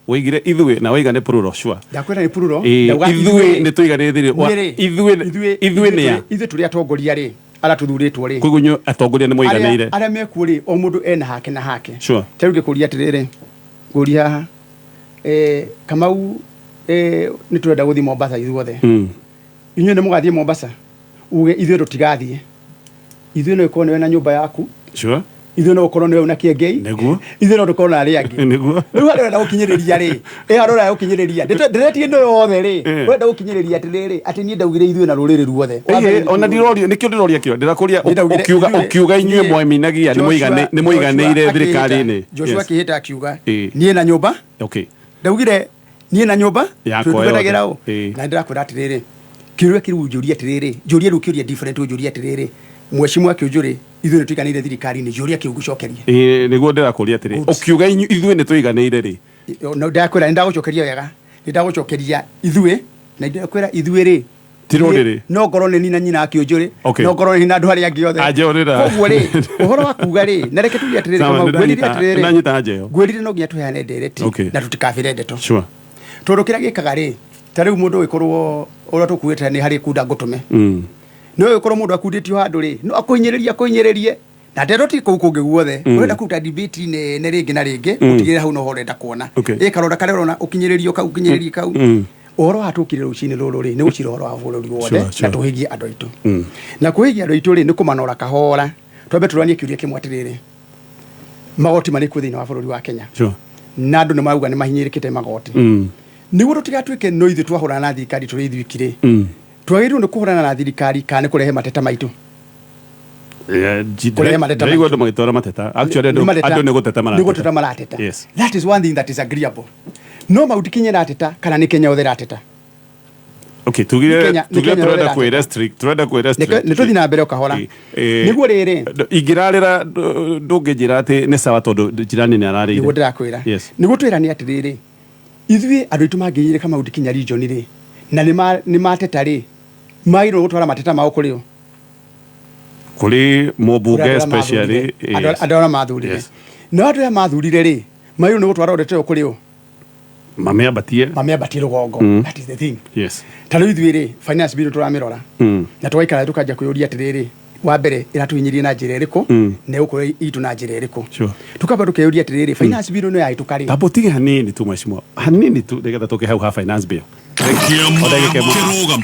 woigire ithuĩ na woiga nĩ plural, sure? Ndakwĩra nĩ plural. Ĩĩ, Ndauga ithuĩ nĩ tũiganĩire thĩinĩ wa Niĩ rĩ, ithuĩ ithuĩ nĩ a? Ithuĩ tũrĩ atongoria rĩ, arĩa tũthurĩtwo rĩ. Koguo inyuĩ atongoria nĩ mũiganĩire? Arĩa mekuo rĩ, o mũndũ ena hake na hake. Sure. Ta rĩu ngĩkũria atĩrĩrĩ, ngũria haha, Kamau, nĩ tũrenda gũthiĩ Mombasa ithuothe. Inyuĩ nĩ mũgathiĩ Mombasa? Uge ithuĩ tũtigathiĩ. Ithuĩ no ĩkorwo nĩwe na nyũmba yaku. Sure. Ithuĩ no ũkorwo nĩwe na Kĩengei. Nĩguo. Ithuĩ no tũkorwo na arĩa angĩ. Nĩguo. Rĩu harĩa ũrenda gũkinyĩrĩria rĩ, ĩ harĩa ũrenda gũkinyĩrĩria, ndĩretie ĩno yothe rĩ, ũrenda gũkinyĩrĩria atĩrĩrĩ, atĩ niĩ ndaugire ithuĩ na rũrĩrĩ ruothe. Wa mbere Ĩĩ, ona ndiroria nĩkĩo ndĩroria kĩo ndĩrakũria. Niĩ ndaugire Ũkiuga ũkiuga inyuĩ mwaminagia nĩ nĩ mũiganĩire Joshua thirikari-inĩ. Joshua akĩhĩta akiuga Ĩĩ. niĩ na nyũmba. Okay. Ndaugire niĩ na nyũmba yakwa tũtungatagĩra yothe. ũ. Ĩĩ. Na ndĩrakwĩra atĩrĩrĩ, kĩũria kĩu njũria atĩrĩrĩ, njũria rĩu kĩũria different, ũnjũria atĩrĩrĩ, mheshimiwa Kĩũnjũrĩ, ithuĩ nĩ tũiganĩire thirikari-inĩ? Njũria kĩu ngũcokerie. Ĩĩ, nĩguo ndĩrakũria atĩrĩ, Good. ũkiuga ithuĩ nĩ tũiganĩire rĩ. No ndakwĩra nĩ ndagũcokeria wega, nĩ ndagũcokeria ithuĩ, na ndakwĩra ithuĩ rĩ, Ti rũrĩrĩ. No ngorwo nĩ ni na nyina Kĩũnjũrĩ, Okay. no ngorwo nĩ na andũ arĩa angĩ othe. Anja ĩyo nĩ Koguo rĩ, ũhoro wa kuga rĩ, na reke tuge atĩrĩrĩ, Sawa, Kamau, ngwĩrire nĩndanyita atĩrĩrĩ, nĩndanyita anja ĩyo. Ngwĩrire no nginya tũheane ndereti na tũtikabĩre ndeto. Sure. Tondũ kĩrĩa gĩkaga rĩ, ta rĩu mũndũ ũgĩkorwo ũrĩa tũkuĩte nĩ harĩ kunda ngũtũme, no ũgĩkorwo mũndũ akundĩtio handũ rĩ, no akũhinyĩrĩrie akũhinyĩrĩrie na ndeto ti kũu kũngĩ guothe. Ũrenda kũruta debate nene rĩngĩ na rĩngĩ, ũtigĩrĩre hau noho ũrenda kuona. Okay. Ĩ karonda karĩa ũrona ũkinyĩrĩrio kau, ũkinyĩrĩrie kau. Ũhoro wa tũkire rũcinĩ rũrũ rĩ, nĩ gũcira ũhoro wa bũrũri wothe Sure. na tũhĩgie andũ aitũ. Na kũhĩgia andũ aitũ rĩ, nĩ kũmanora kahora. Twambe tũranie kĩũria kĩmwe atĩrĩrĩ, magoti marĩ kuo thĩinĩ wa bũrũri wa Kenya? Sure. Na andũ nĩ marauga nĩ mahinyĩrĩkĩte magoti. Nĩguo tũtigatuĩke no ithuĩ twahũrana na thirikari tũrĩ ithuiki rĩ, twagĩrĩirwo nĩ kũhũrana na thirikari kana nĩ kũrehe mateta maitũ? Yeah, Kũrehe mateta ndĩraigua maitũ. andũ magĩtwara mateta. Actually, Nĩ andũ mateta. andũ nĩ gũteta nĩ marateta. gũteta marateta. Yes. That is one thing that is agreeable. No Mount Kenya ĩrateta kana nĩ Kenya yothe ĩrateta? Okay, Nĩ tugire nĩ tugire Kenya turenda yothe kwĩ ĩrateta. restrict, turenda kwĩ restrict. Nĩ tũthiĩ na mbere o kahora. Ĩ, Nĩguo rĩrĩ, ingĩrarĩra ndũngĩnjĩra atĩ nĩ sawa tondũ jirani nĩ ararĩire. Nĩguo ndĩrakwĩra. Yes. Nĩguo twĩrane atĩrĩrĩ, ithuĩ andũ aitũ mangĩhinyĩrĩka Mount Kenya region rĩ, na nĩ mateta rĩ, magĩrĩirwo gũtwara mateta mao kũrĩ ũ? Kũrĩ mũmbunge Kũrĩ andũ arĩa especially. mathurire. Yes. Andũ arĩa mathurire. Yes. Na andũ arĩa mathurire rĩ, magĩrĩirwo nĩ gũtwara ndeto ĩyo kũrĩ ũ? Mamĩambatie. Mamĩambatie rũgongo. That is the thing. Yes. Ta rĩu ithuĩ rĩ, finance bill tũramĩrora na tũgaikara tũkanjia kwĩyũria atĩrĩrĩ, wa mbere ĩratũhinyĩrĩria na njĩra ĩrĩkũ, na ĩgũkorwo itũ na njĩra ĩrĩkũ? Sure. Tukamba tũkeyũria atĩrĩrĩ, finance bill ĩno yahĩtũka rĩ, Tamba ũtige hanini tu mheshimiwa, hanini tu nĩgetha tũke hau ha finance bill. Kĩama O ndagĩka ĩmwe. kĩrũgamo.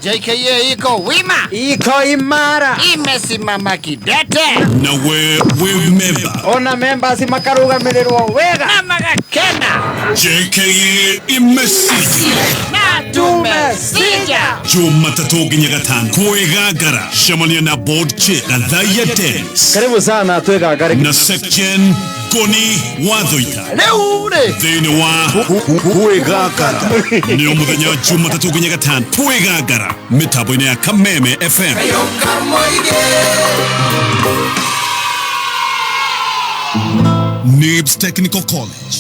JKA iko wima, iko imara, imesimama kidete. Nawe wĩ member. Ona members makarugamirĩrwo wega. Na magakena. JKA imesija. Na tumesija. Jumatatũ nginya gatano kwĩgangara, cemania na board chair Gathaia Dennis Karibu sana twĩgangare. Na section Ngoni Wathoita Rĩu rĩ, thĩinĩ wa kwĩgangara nĩo mũthenya wa Jumatatũ nginya gatano, kwĩgangara mĩtambo-inĩ ya Kameme FM. Nibs Technical College.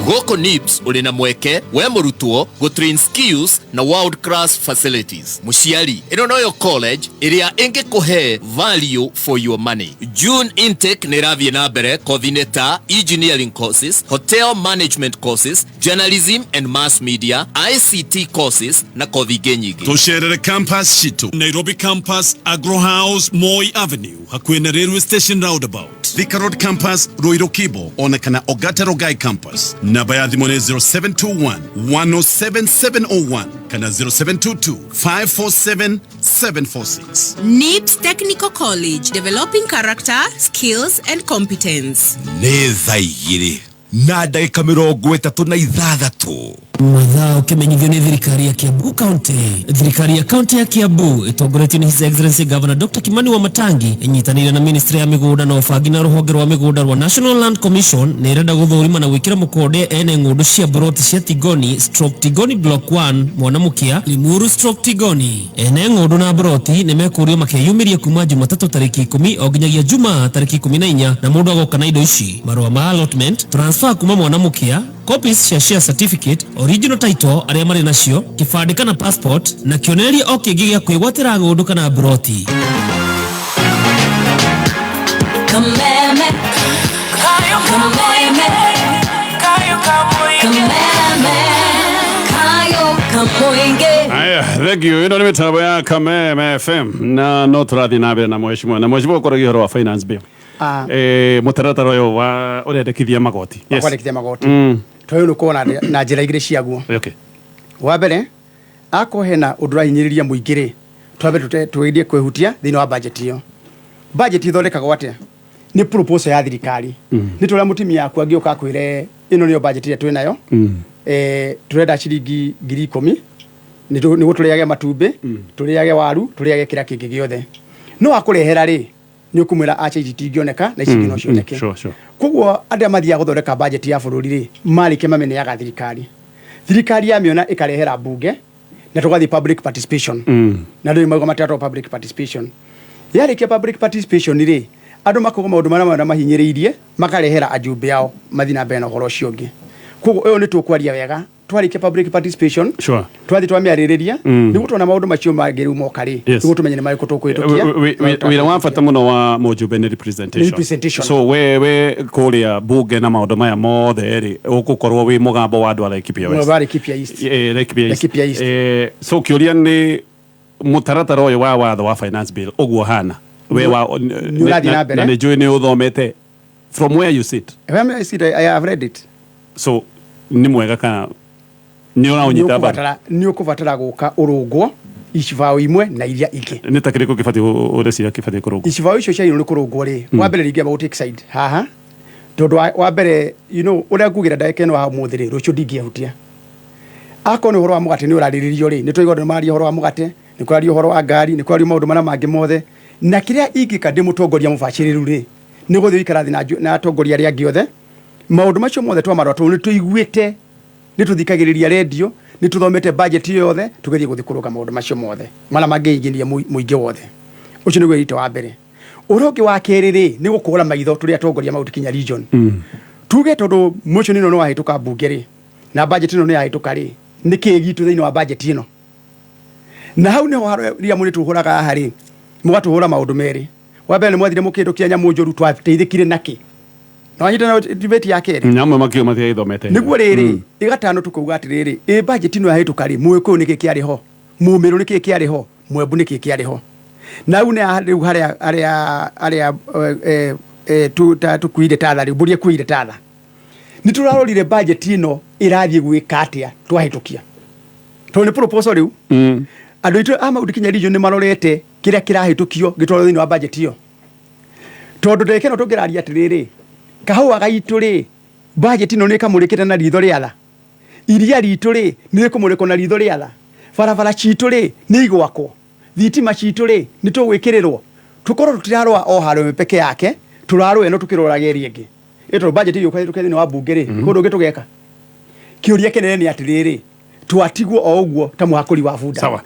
Gũkũ NIBS ũrĩ na mweke we mũrutwo gũtrain skills na world class facilities. Mũciari, ĩno noyo college ĩrĩa ĩngĩkũhe value for your money. June intake nĩ ĩrathiĩ na mbere kothi-inĩ ta engineering courses, hotel management courses, journalism and mass media, ICT courses na kothi ingĩ nyingĩ. Tũcerere campus citũ: Nairobi campus, Agro House, Moi Avenue, hakuhĩ na railway station roundabout; Thika Road campus, Ruiru Kibo, ona kana Ogata Rogai campus. Namba ya thimũ nĩ 0721 107701 kana 0722 547 746. NIBS Technical College, developing character, skills, and competence. Nĩ thaa 6:36. Mathaa ũkĩmenyithio nĩ thirikari ya Kiambu County. Thirikari ya kaunti ya Kiambu ĩtongoretio nĩ His Excellency Governor Dr. Kimani Wamatangi ĩnyitanĩire na ministry ya mĩgũnda na ũbangi na rũhonge rwa mĩgũnda rwa National Land Commission nĩ ĩrenda gũthũrima na gwĩkĩra mũkonde ene ng'ũndũ cia mburoti cia Tigoni stroke Tigoni Block 1 Mwanamukia Limuru stroke Tigoni. Ene ng'ũndũ na mburoti nĩ mekũrio makeyumĩria kuma Jumatatũ tarĩki 10 o nginyagia Jumaa tarĩki 14, na mũndũ agoka na indo ici: marũa ma allotment, transfer kuma Mwanamukia, copies cia share certificate, original title arĩa marĩ nacio, kĩbandĩ kana passport, na kĩonereria o kĩngĩ gĩa kwĩgwatĩra ng'ũndũ kana mburoti. Kameme. Kameme. Kameme. Kayo Kamoinge. Aya, thank you. Ĩno nĩ mĩtambo ya Kameme FM na no tũrathiĩ na mbere na mheshimiwa, na mheshimiwa ũkoragia ũhoro wa finance bill. Ah. Mũtaratara ũyũ wa ũrendekithia magoti. Yes. Kwandĩkithia magoti twagĩrĩirwo nĩ kuona na njĩra igĩrĩ ciaguo. Wa mbere, akorwo hena ũndũ ũrahinyĩrĩria mũingĩ rĩ, twambe tũgerie kwĩhutia thĩinĩ wa budget ĩyo. Budget ĩthondekagwo atĩa? Nĩ proposal ya thirikari. Nĩ tũrĩa mũtumia aku angĩũka akwĩre ĩno nĩyo budget ĩrĩa twĩ nayo, tũrenda ciringi 10,000 nĩguo tũrĩage matumbĩ, tũrĩage waru, tũrĩage kĩrĩa kĩngĩ gĩothe. No akũrehera rĩ, nĩ ũkũmwĩra acha, ici itingĩoneka na ici ingĩ no cioneke. Koguo andũ arĩa mathiaga gũthondeka budget ya bũrũri rĩ, marĩkia mamĩneaga thirikari. Thirikari yamĩona ĩkarehera mbunge na tũgathiĩ public participation. Na andũ nĩ mauga matiratwo public participation. Yarĩkia public participation rĩ, andũ makauga maũndũ marĩa marĩa mahinyĩrĩirie, makarehera ajumbe ao mathiĩ na mbere na ũhoro ũcio ũngĩ. Koguo ũyũ nĩ tũkwaria wega twarĩkia public participation, twathiĩ twamĩarĩrĩria, nĩguo tuona maũndũ macio mangĩ rĩu moka rĩ, nĩguo tũmenye nĩ marĩkũ tũkũhĩtũkia. Wĩra wa bata mũno wa mũjumbe nĩ representation. Nĩ representation. So we kũrĩa bunge na maũndũ maya mothe rĩ, ũgũkorwo wĩ mũgambo wa andũ a Laikipia West. Wa Laikipia East. Laikipia East. Laikipia East. So kĩũria nĩ mũtaratara ũyũ wa watho wa finance bill ũguo hana we wa Nĩ ũrathiĩ na mbere. Na nĩ njũĩ nĩ ũthomete from where you sit. Where I sit, I have read it. So nĩ mwega kana nĩ ũraũnyita mbaru? Nĩ ũkũbatara gũka ũrũngwo icibaũ imwe na iria ingĩ. Nĩ ta kĩrĩkũ kĩbatiĩ ũreciria kĩbatiĩ kũrũngwo? Icibaũ icio ciagĩrĩirwo nĩ kũrũngwo rĩ, wa mbere ringĩamba gũ take side haha, tondũ wa mbere, ũrĩa ngugĩra ndagĩka ĩno ya ũmũthĩ rĩ, rũciũ ndingĩehutia. Akorwo nĩ ũhoro wa mũgate nĩ ũrarĩrĩrio rĩ, nĩ tũraigua andũ nĩ mararia ũhoro wa mũgate, nĩ kũrario ũhoro wa ngari, nĩ kũrario maũndũ marĩa mangĩ mothe. Na kĩrĩa ingĩka ndĩ mũtongoria mũbacĩrĩru rĩ, nĩ gũthiĩ gũikara thĩ na atongoria arĩa angĩ othe. Maũndũ macio mothe twamarora, tondũ nĩ tũiguĩte, nĩ tũthikagĩrĩria redio, nĩ tũthomete budget yothe, tũgerie gũthiĩ kũrũnga maũndũ macio mothe marĩa mangĩingĩria mũingĩ wothe. Ũcio nĩguo wĩra wa mbere. Ũhoro ũngĩ wa kerĩ rĩ, nĩ gũkũra maitho tũrĩ atongoria Mount Kenya region. Tuge tondũ motion ĩno nĩ wahĩtũka mbunge rĩ, na budget ĩno nĩ yahĩtũka rĩ, nĩ kĩĩ gitũ thĩinĩ wa budget ĩno? Na hau nĩho harĩa mũrĩ tũhũraga haha rĩ, mũgatũhũra maũndũ merĩ. Wa mbere nĩ mwathire mũkĩhĩtũkia nyamũ njũru, twateithĩkire nakĩ? Na wanyita na debate ya kerĩ. Nyamũ makiuga matiagĩthomete. Nĩguo rĩrĩ, ĩgatano tũkauga atĩrĩrĩ, ĩ budget ĩno yahĩtũka rĩ, Mũgĩkũyũ nĩkĩ kĩarĩ ho? Mũmĩrũ nĩkĩ kĩarĩ ho? Mwembu nĩkĩ kĩarĩ ho? Na hau nĩ rĩu harĩa harĩa harĩa tu ta tũkuire tatha rĩu, mbũri ĩkuire tatha. Nĩ tũrarorire budget ĩno ĩrathiĩ gwĩka atĩa twahĩtũkia. Tondũ nĩ proposal rĩu. Andũ aitũ a Mount Kenya region nĩ marorete kĩrĩa kĩrahĩtũkio gĩtwarwo thĩinĩ wa budget ĩyo. Tondũ ndagĩka ĩno tũngĩraria atĩrĩrĩ, kahũa gaitũ rĩ, budget ĩno nĩ ĩkamũrĩkĩte na ritho rĩa tha. Iria ritũ rĩ, nĩ rĩkũmũrĩkwo na ritho rĩa tha. Barabara citũ rĩ, nĩ igwakwo. Thitima citũ rĩ, nĩ tũgwĩkĩrĩrwo. Tũkorwo tũtirarũa o harĩa peke yake, tũrarũa ĩno tũkĩroraga ĩrĩa ĩngĩ. Ĩ tondũ budget ĩgĩũka ĩhĩtũke thĩinĩ wa bunge rĩ, kũndũ ũngĩ tũgeka. Kĩũria kĩnene nĩ atĩrĩrĩ, twatigwo o ũguo ta mũhakũri wa bunda. Sawa.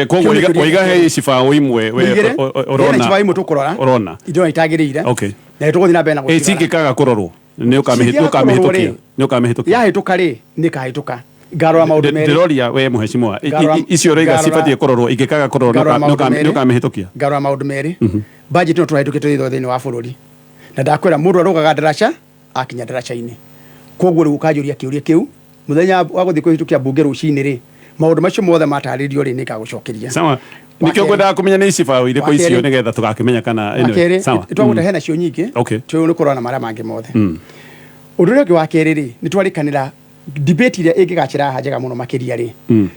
Koguo Kĩu nĩ kĩũria waiga kĩnene. he icibaũ imwe we Igĩrĩ, ũrona. hena icibaũ imwe tũkũrora. Ũrona. Ndĩrona itagĩrĩire. Na nĩtũgũthiĩ na mbere na gũcirora. Cingĩkaga kũrorwo nĩ Cingĩaga kũrorwo ũkamĩhĩtũkia. rĩ, Nĩ ũkamĩhĩtũkia. Yahĩtũka rĩ, nĩ ĩkahĩtũka. Ngarora maũndũ merĩ. Ndĩroria we mheshimiwa, icio ũroiga cibatiĩ kũrorwo, ingĩkaga kũrorwo Ngarora maũndũ merĩ. nĩ ũkamĩhĩtũkia. Ngarora maũndũ merĩ. Budget ĩno tũrahĩtũkĩte thĩinĩ wa bũrũri. Na ndakwĩra mũndũ arũgaga ndaraca akinya ndaraca-inĩ. Koguo rĩu ũkanjũria kĩũria kĩu, mũthenya wa gũthiĩ kũhĩtũkia mbunge rũcinĩ rĩ, maũndũ macio mothe matarĩrio rĩ, nĩngagũcokeria. Sawa. Nĩkĩo ngwendaga kũmenya nĩ icibaũ irĩkũ Wa icio kerĩ. nĩgetha tũgakĩmenya kana Wa anyway, kerĩ, sawa. twagũta hena cio nyingĩ. Twagĩrĩirwo nĩ kũrora na marĩa mangĩ mothe. Ũndũ ũrĩa ũngĩ wa kerĩ rĩ, nĩ twarĩkanĩra debate ĩrĩa ĩngĩgacĩra haha njega mũno makĩria rĩ,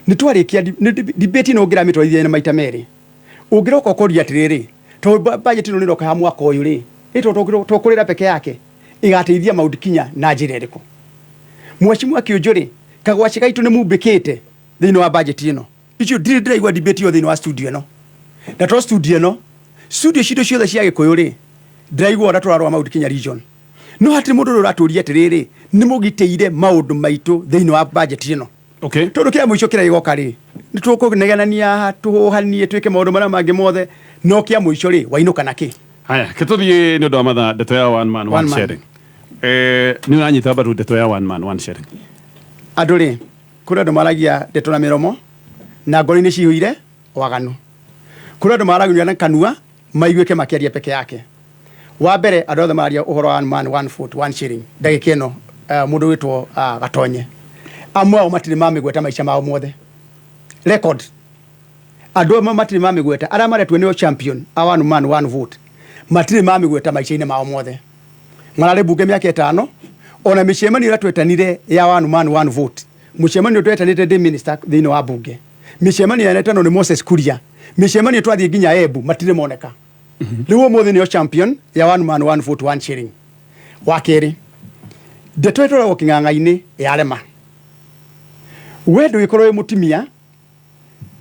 nĩ twarĩkia nĩ debate ĩno ũngĩramĩtwarithia na maita merĩ. Ũngĩroka ũkoria atĩrĩrĩ, tondũ budget ĩno nĩ ĩroka ya mwaka ũyũ rĩ, ĩ tondũ tũkũrĩra peke yake, ĩgateithia Mount Kenya na njĩra ĩrĩkũ? Mheshimiwa Kĩũnjũ rĩ, Kagwaci gaitũ nĩ mumbĩkĩte thĩinĩ wa budget ĩno. Icio ndirĩ ndĩraigua debate ĩyo thĩinĩ wa studio ĩno. Na to studio ĩno, studio citũ ciothe cia Gĩkũyũ rĩ, ndĩraigua ũrĩa tũrarũa Mount Kenya region. No hatirĩ mũndũ ũrĩa ũratũria atĩrĩrĩ, nĩ mũgitĩire maũndũ maitũ thĩinĩ wa budget ĩno. Tondũ kĩa mũico kĩrĩa gĩgoka rĩ, nĩ tũkũnegenania haha, tũhũhanie, twĩke maũndũ marĩa mangĩ mothe, no kĩa mũico rĩ, wainũka na kĩ? Haya, ke tũthiĩ nĩ ũndũ wa mathaa ndeto ya one man one One man. sharing. Nĩ ũranyita mbaru ndeto ya one man one sharing? Andũ rĩ, kũrĩ andũ maragia ndeto na mĩromo na ngoro-inĩ ciyũire waganu. Kũrĩ andũ maragia na kanua maiguĩke makĩaria peke yake. Wa mbere andũ othe mararia ũhoro wa one man one vote one shilling ndagĩka ĩno, mũndũ wĩtwo Gatonye, amwe ao matirĩ mamĩgweta maica mao mothe. Record andũ amwe matirĩ mamĩgweta, arĩa maretwo nĩo champion a one man one vote matirĩ mamĩgweta maica-inĩ mao mothe. Mararĩ mbunge mĩaka 5, ona mĩcemanio ĩrĩa twetanire ya one man one vote, mũcemanio twetanĩte ndĩ minister thĩinĩ wa mbunge, mĩcemanio yanetanwo nĩ Moses Kuria, mĩcemanio twathiĩ nginya Embu matirĩ moneka. Rĩu ũmũthĩ nĩo champion ya one man one vote one shilling. Wa kerĩ, ndeto ĩtwaragwo kĩng'ang'a-inĩ yarema. We ndũgĩkorwo wĩ mũtumia,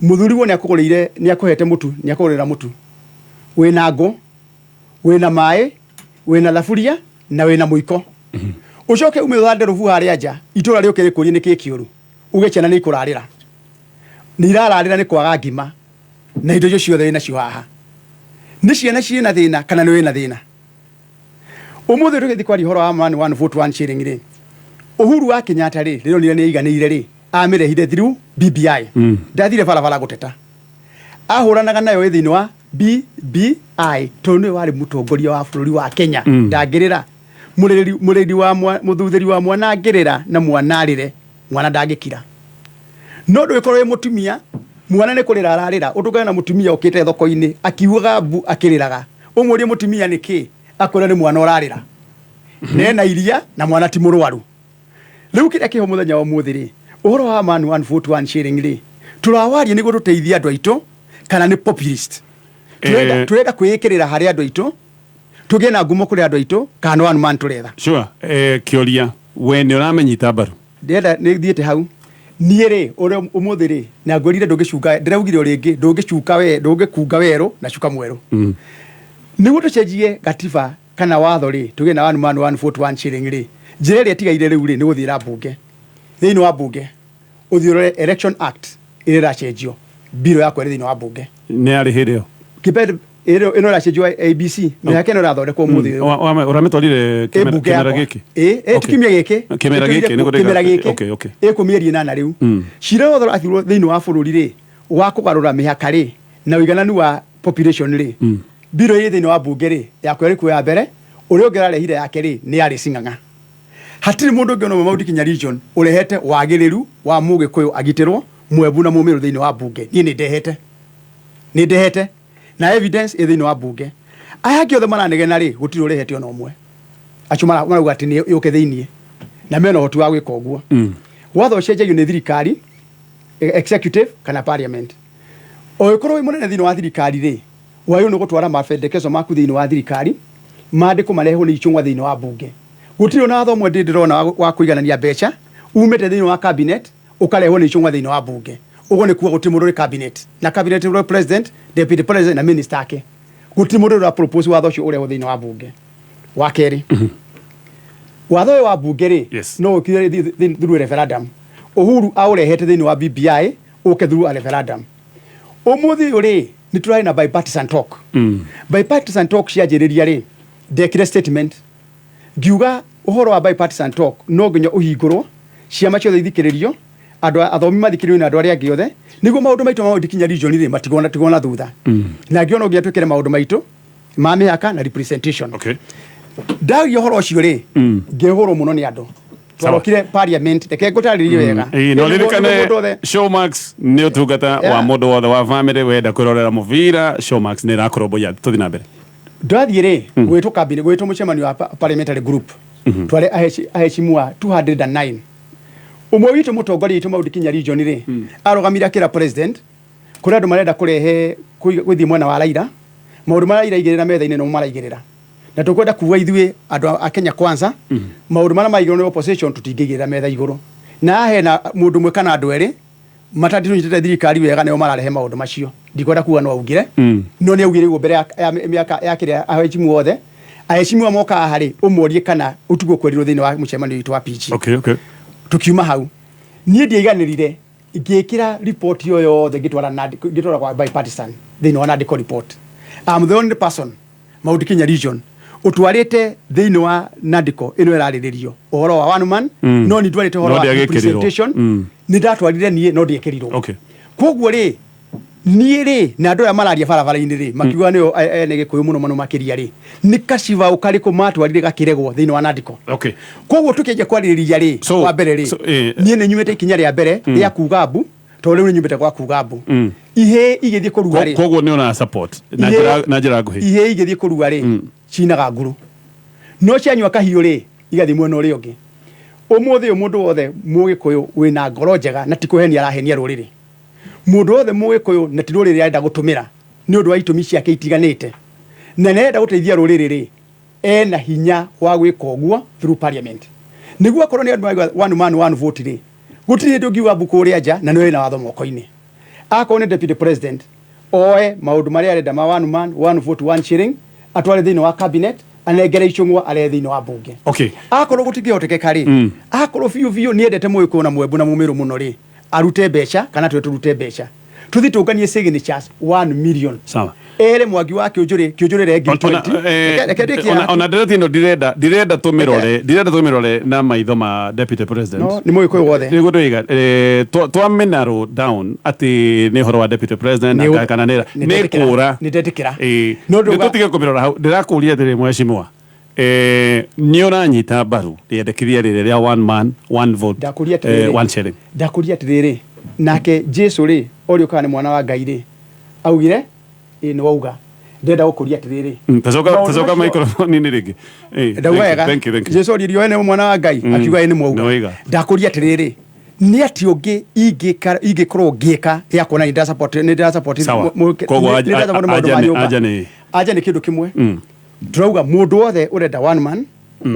mũthuri wo nĩakũgũrĩire, nĩakũhete mũtu, nĩakũgũrĩra mũtu, wĩna ngũ, wĩna maĩ, wĩna thaburia na wĩna mũiko. Ũcoke ume ũthande rũbu harĩa nja, itũra rĩũke rĩkũrie nĩkĩ kĩũru, uge ciana nĩ ikũrarĩra, nĩ irararĩra nĩ kwaga ngima na indo icio ciothe wĩnacio haha. Nĩ ciana ciĩna thĩna kana nĩ wĩna thĩna? Ũmũthĩ tũgĩthiĩ kwaria ũhoro wa man one vote one shilling rĩ, Uhuru wa Kenyatta rĩ, rĩrĩa onire nĩ aiganĩire rĩ, amĩrehire through BBI. Ndathire barabara gũteta, ahũranaga nayo ĩ thĩinĩ wa BBI tondũ nĩwe warĩ mũtongoria wa bũrũri wa Kenya. Ndangĩrĩra mũreri, mũreri wa mũthuthĩri wa mwana angĩrĩra na mwana arĩre, mwana ndangĩkira. No ndũgĩkorwo wĩ mũtumia, mwana nĩ kũrĩra ararĩra, ũtũngane na mũtumia ũkĩte thoko-inĩ akiugaga mbu akĩrĩraga, ũmũrie mũtumia nĩ kĩ, akwĩra nĩ mwana ũrarĩra, nena iria na mwana ti mũrwaru. Rĩu kĩrĩa kĩho mũthenya wa ũmũthĩ rĩ, ũhoro wa man one vote one shilling rĩ, tũrawaria nĩguo tũteithie andũ aitũ kana nĩ populist? Tũrenda kwĩĩkĩrĩra harĩ andũ aitũ, tũgĩe na ngumo kũrĩ andũ aitũ, kana nĩ one man tũretha? Sure. Kĩũria, we nĩ ũramenyita mbaru? Ndĩrenda nĩ thiĩte hau. Niĩ rĩ, ũrĩa ũmũthĩ rĩ, na ngwĩrire ndũngĩcunga, ndĩraugire o rĩngĩ, ndũngĩcuka we, ndũngĩkunga werũ na cuka mwerũ. Nĩguo tũcenjie gatiba kana watho rĩ, tũgĩe na one man one vote one shilling rĩ, njĩra ĩrĩa ĩtigaire rĩu rĩ, nĩ gũthiĩra mbunge. Thĩinĩ wa mbunge, ũthiĩ ũrore Election Act ĩrĩa ĩracenjio, bill yakwa ĩrĩ thĩinĩ wa mbunge. Nĩ yarĩ hĩndĩ ĩyo? Kĩbed, ĩno ĩracenjio ABC, mĩhaka ĩno ĩrathondekwo ũmũthĩ ũyũ. Ũramĩtwarire Ĩ mbunge kĩmera yakwa. gĩkĩ? Ĩ, ti kiumia gĩkĩ. Kĩmera Ĩtũire gĩkĩ, nĩguo kĩmera ndĩga- gĩkĩ. Okay. Ĩkũ mĩeri 8 rĩu. Cira wothe ũrathirwo thĩinĩ wa bũrũri rĩ, wa kũgarũra mĩhaka rĩ, na ũigananu wa population rĩ, bill ĩ thĩinĩ wa mbunge rĩ, yakwa ĩrĩ kuo ya mbere, ũrĩa ũngĩ ũrarehire yake rĩ, nĩ yarĩ cing'ang'a. Hatirĩ mũndũ ũngĩ ona ũmwe Mount Kenya region ũrehete wagĩrĩru wa Mũgĩkũyũ agitĩrwo Mwembu na Mũmĩrũ thĩinĩ wa mbunge. Niĩ nĩ ndehete. Nĩ ndehete. Na evidence ĩ thĩinĩ wa mbunge. Aya angĩ othe maranegena rĩ, gũtirĩ ũrehete ona ũmwe. Acio marauga atĩ nĩ yũke thĩinĩ. Na mena ũhoti wa gwĩka ũguo. Watho ũcenjagio nĩ thirikari, executive kana parliament. Ũngĩkorwo wĩ mũnene thĩinĩ wa thirikari rĩ, wagĩrĩirwo nĩ gũtwara mapendekezo maku thĩinĩ wa thirikari, maandĩko marehwo nĩ icungwa thĩinĩ wa mbunge. Gũtirĩ ona watho ũmwe ndĩ ndĩrona wa kũiganania mbeca umĩte thĩinĩ wa cabinet ũkarehwo nĩ icungwa thĩinĩ wa mbunge. Ũguo nĩ kuga gũtirĩ mũndũ ũrĩ cabinet. Na cabinet ũrĩ president, deputy president na minister ake. Gũtirĩ mũndũ ũrĩ propose watho ũcio ũrehwo thĩinĩ wa mbunge. Wa kerĩ, watho ũyũ wa mbunge rĩ, no ũkire through referendum. Uhuru aũrehete thĩinĩ wa BBI ũke through a referendum. Ũmũthĩ ũyũ rĩ, nĩ tũrarĩ na bipartisan talk. Bipartisan talk cianjĩrĩria rĩ, ndekire statement ngiuga ũhoro wa bipartisan talk no nginya ũhingũrwo, ciama ciothe ithikĩrĩrio, andũ athomi mathikĩrĩrio na andũ arĩa angĩ othe, nĩguo maũndũ maitũ ma Mount Kenya region rĩ matigwo na thutha. Na ngĩona no nginya twĩkĩre maũndũ maitũ ma mĩhaka na representation. Ndagia ũhoro ũcio rĩ, ngĩhũrwo mũno nĩ andũ. Twarokire parliament, reke ngũtarĩrie wega. Ĩĩ, no Nĩguo ririkane mũndũ othe Showmax nĩ ũtungata wa mũndũ wothe wa family wenda kwĩrorera mũbira, Showmax nĩ ĩrakũrũmbũiya. Tũthiĩ na mbere. Ndathiĩ rĩ, gwĩtwo cabinet, gwĩtwo mũcemanio wa parliamentary group. Twarĩ aheshimiwa 209. Ũmwe witũ mũtongoria witũ Mount Kenya region rĩ, arũgamire akĩra president, kũrĩ andũ marenda kũrehe gũthiĩ mwena wa Raila, maũndũ marĩa Raila aigĩrĩra metha-inĩ nĩmo maraigĩrĩra. Na tũkwenda kuga ithuĩ andũ a Kenya Kwanza, maũndũ marĩa maigĩrĩrwo nĩ opposition tũtingĩigĩrĩra metha igũrũ. Na hena mũndũ ũmwe kana andũ erĩ matatũnyitĩte thirikari wega, nĩo mararehe maũndũ macio. Ndikwenda kuga no augire, no nĩ augire ũguo mbere ya mĩaka ya kĩrĩa aheshimu othe, aheshimu moka haha rĩ, ũmorie kana ũtugo kwerirwo thĩinĩ wa mũcemanio witũ wa PG. Tukiuma hau, niĩ ndiaiganĩrire, ngĩkĩra report ĩyo yothe, ngĩtwara ngĩtwara kwa bipartisan thĩinĩ wa NADCO report. I'm the only person Mount Kenya region ũtwarĩte thĩinĩ wa NADCO ĩno ĩrarĩrĩrio ũhoro wa one man, no nĩ ndwarĩte ũhoro No wa ndĩagĩkĩrirwo. representation. Nĩ ndatwarire niĩ, no ndiĩkĩrirwo. Koguo rĩ, niĩ rĩ, na andũ aya mararia barabara-inĩ rĩ, makiuga nĩo ene Gĩkũyũ mũno mũno makĩria rĩ, nĩ kacibaũ karĩkũ matwarire gakĩregwo thĩinĩ wa NADCO? Koguo tũkĩanjia kwarĩrĩria rĩ, wa mbere rĩ, so, niĩ nĩ nyumĩte ikinya rĩa mbere rĩa kuga mbu, tondũ rĩu nĩ nyumĩte gwa kuga mbu. Ihĩĩ igĩthiĩ kũrua rĩ, Koguo nĩ ũra support na njĩra nguhĩ. Ihĩĩ igĩthiĩ kũrua rĩ, cinaga nguru, no cianyua kahiũ rĩ, igathiĩ mwena ũrĩa ũngĩ. Ũmũthĩ ũyũ, mũndũ wothe Mũgĩkũyũ wĩna ngoro njega, na ti kũhenia arahenia rũrĩrĩ, mũndũ wothe Mũgĩkũyũ na ti rũrĩrĩ arenda gũtũmĩra nĩ ũndũ wa itũmi ciake itiganĩte, na nĩ arenda gũteithia rũrĩrĩ rĩ, ena hinya wa gwĩka ũguo through parliament, nĩguo akorwo nĩ andũ marauga one man one vote rĩ, gũtirĩ hĩndĩ ũngiuga mbu kũrĩa nja na nĩwe wĩna watho moko-inĩ. Akorwo nĩ deputy president, oe maũndũ marĩa arenda ma one man one vote one shilling, atware thĩinĩ wa cabinet, anengere Icũng'wa, arehe thĩinĩ wa bunge. Akorwo gũtingĩhotekeka rĩ, akorwo biũ biũ nĩ endete Mũgĩkũyũ na Mwembu na Mũmĩrũ mũno rĩ, arute mbeca kana twe tũrute mbeca, tũthiĩ tũnganie signatures 1 million. Ere Mwangi wa Kĩũnjũrĩ, Kĩũnjũrĩ ngiri 20. Reke ndĩkie haha. Ona ndereti ĩno ndirenda tũmĩrore na maitho ma deputy president. No, nĩ Mũgĩkũyũ wothe. Nĩguo ndĩroiga, twamĩ narrow down atĩ nĩ ũhoro wa deputy president kana nĩ Nĩ nĩ ndetĩkĩra. kũra. Nĩ ndetĩkĩra. No No ndauga- tũtige kũmĩrora hau. Ndĩrakũria atĩrĩ, mheshimiwa, nĩ ũranyita mbaru rĩendekithia rĩrĩ rĩa one man one vote, Ndakũria atĩrĩrĩ. one shilling? Ndakũria atĩrĩrĩ, nake Jesu rĩ, orio kana nĩ mwana wa Ngai rĩ, augire ĩ nĩ wauga. Ndĩrenda gũkũria atĩrĩrĩ, Tacoka Maũndũ tacoka macio- microphone-inĩ rĩngĩ. Ndauga Thank you, wega. thank you, thank you. Jesu oririo we nĩ mwana wa Ngai, akiuga ĩ nĩ mwauga. Nĩ wauga. Ndakũria atĩrĩrĩ, nĩ atĩ ũngĩ ingĩkorwo ngĩka ya kuona nĩ ndĩrasupport, nĩ ndĩrasupport Sawa. Koguo nĩ ndĩrasupport maũndũ ma nyũmba. Anja nĩ- Anja nĩ kĩndũ kĩmwe. Tũrauga mũndũ wothe ũrenda one man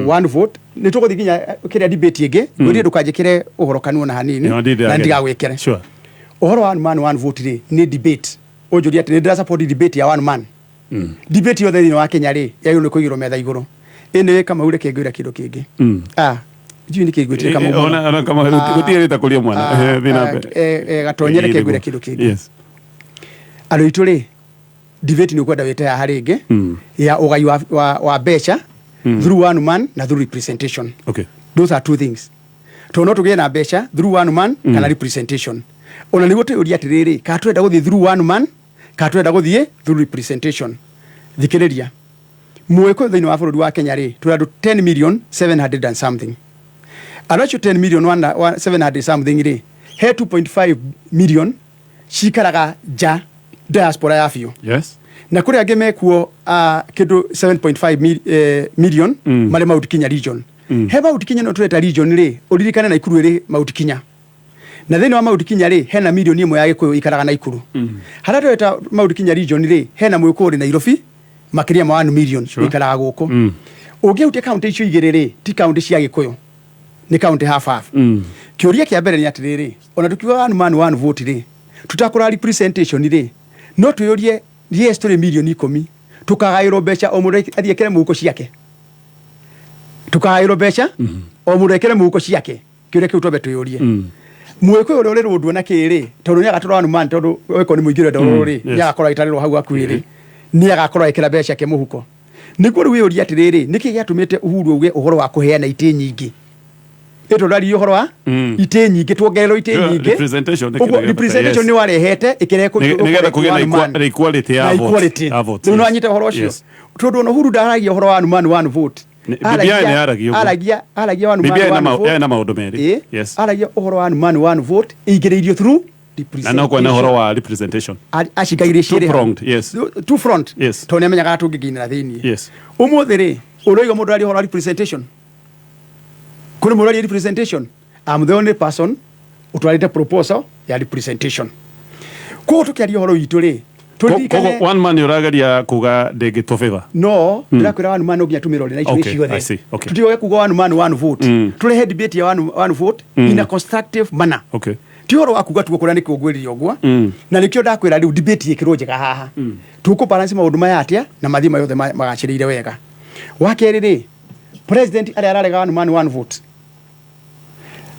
one vote, nĩ tũgũthiĩ nginya kĩrĩa debate ĩngĩ. Ngwĩrire ndũkanjĩkĩre ũhoro kanua na hanini, No, ndindĩragera. na ndigagwĩkĩre. Ũhoro wa one man one vote rĩ, nĩ debate. Ũnjũria atĩ nĩ ndĩrasupport debate ya one man, debate yothe thĩinĩ wa Kenya rĩ, yagĩrĩirwo nĩ kũigĩrwo metha igũrũ. Ĩnĩ Kamau, reke ngwĩre kĩndũ kĩngĩ. Ah, ndiũĩ nĩkĩ ngwĩtire Kamau mũno. Ona kama gũtirĩ rĩta kũria mwana. Thiĩ na mbere. Gatonye, reke ngwĩre kĩndũ kĩngĩ. Andũ aitũ rĩ, debate nĩ ũkwenda wĩte haha rĩngĩ ya ũgai wa mbeca through one man na through representation. Those are two things, tondũ no tũgĩe na mbeca through one man kana representation. Ona nĩguo twĩyũria atĩrĩrĩ, kana tũrenda gũthiĩ through one man kana tũrenda gũthiĩ through representation. Thikĩrĩria, Mũgĩkũyũ thĩinĩ wa bũrũri wa Kenya rĩ, tũrĩ andũ 10 million 700 and something. Andũ acio 10 million 700 something rĩ, he 2.5 million cikaraga nja, diaspora ya biũ, na kũrĩ angĩ mekuo kĩndũ 7.5 million marĩ Mount Kenya region. He Mount Kenya no tũreta region rĩ, ũririkane Naikuru ĩrĩ Mount Kenya, na thĩinĩ wa Mount Kenya rĩ, hena milioni 1 ya Gĩkũyũ ikaraga Naikuru. Harĩa tũreta Mount Kenya region rĩ, hena Mũgĩkũyũ ũrĩ Nairobi makĩria ma 1 million ikaraga gũkũ. Ũngĩhutia kaunti icio igĩrĩ rĩ, ti kaunti cia Gĩkũyũ, nĩ kaunti half half. Kĩũria kĩa mbere nĩ atĩrĩrĩ, ona tukiuga one man one vote rĩ, tutakũra representation rĩ, no twĩyũrie, yes, tũrĩ milioni 10, tũkagaĩrwo mbeca o mũndũ athiĩ ekĩre mũhuko ciake, tũkagaĩrwo mbeca o mũndũ ekĩre mũhuko ciake. Kĩũria kĩu twambe twĩyũrie. Mũgĩkũyũ ũrĩa ũrĩ rũndua na kĩrĩ, tondũ nĩ agatũra one man, tondũ oĩkorwo nĩ mũingĩ ũrenda ũrũ rĩ, nĩ agakorwo agĩtarĩrwo hau hakuhĩ rĩ, nĩ agakorwo agĩkĩra mbeca ciake mũhuko. Nĩguo rĩu wĩyũrie atĩrĩrĩ, nĩkĩ gĩatũmĩte Uhuru auge ũhoro wa kũheana itĩ nyingĩ? Ĩ tondũ aririe ũhoro wa itĩ nyingĩ, tuongererwo itĩ nyingĩ. Representation nĩ Ũguo kĩndũ gĩa bata, representation nĩ warehete ĩkĩrehe Nĩgetha kũgĩe na one man. equality ya Na votes. equality. Ya votes, Rĩu yes. nĩwanyita ũhoro ũcio? Tondũ ona Uhuru ndaragia ũhoro wa one man one vote. BBI nĩ yaragia ũguo. Aragia one man BBI one vote. yarĩ na maũndũ merĩ. Aragia ũhoro wa one man one vote ĩingĩrĩirio through Na no kwena ũhoro wa representation. Acigaire Two cierĩ. pronged, yes. Two front. Tondũ nĩ amenyaga tũngĩkinyĩra thĩiniĩ. Ũmũthĩ rĩ, ũroiga mũndũ aria ũhoro wa representation, kũrĩ mũndũ aria representation? I'm the only person ũtwarĩte proposal ya representation. Koguo tũkĩaria ũhoro witũ rĩ, Tũririkane- Koguo one man ũrageria kuga ndĩngĩtwo favor. No, ndĩrakwĩra one man no nginya tũmĩrore na icio Okay, ciothe. I see, okay. Tũtigoke kuga one man one vote. Tũrehe debate ya one vote in a constructive manner. Ti ũhoro wa kuga tuo kũrĩa nĩkĩo ngwĩrire ũguo. Na nĩkĩo ndakwĩra rĩu debate ĩkĩrwo njega haha. Tũkũ balance maũndũ maya atĩa na mathiĩ mayothe magacĩrĩire wega. Wa kerĩ rĩ, president arĩa ararega one man one vote,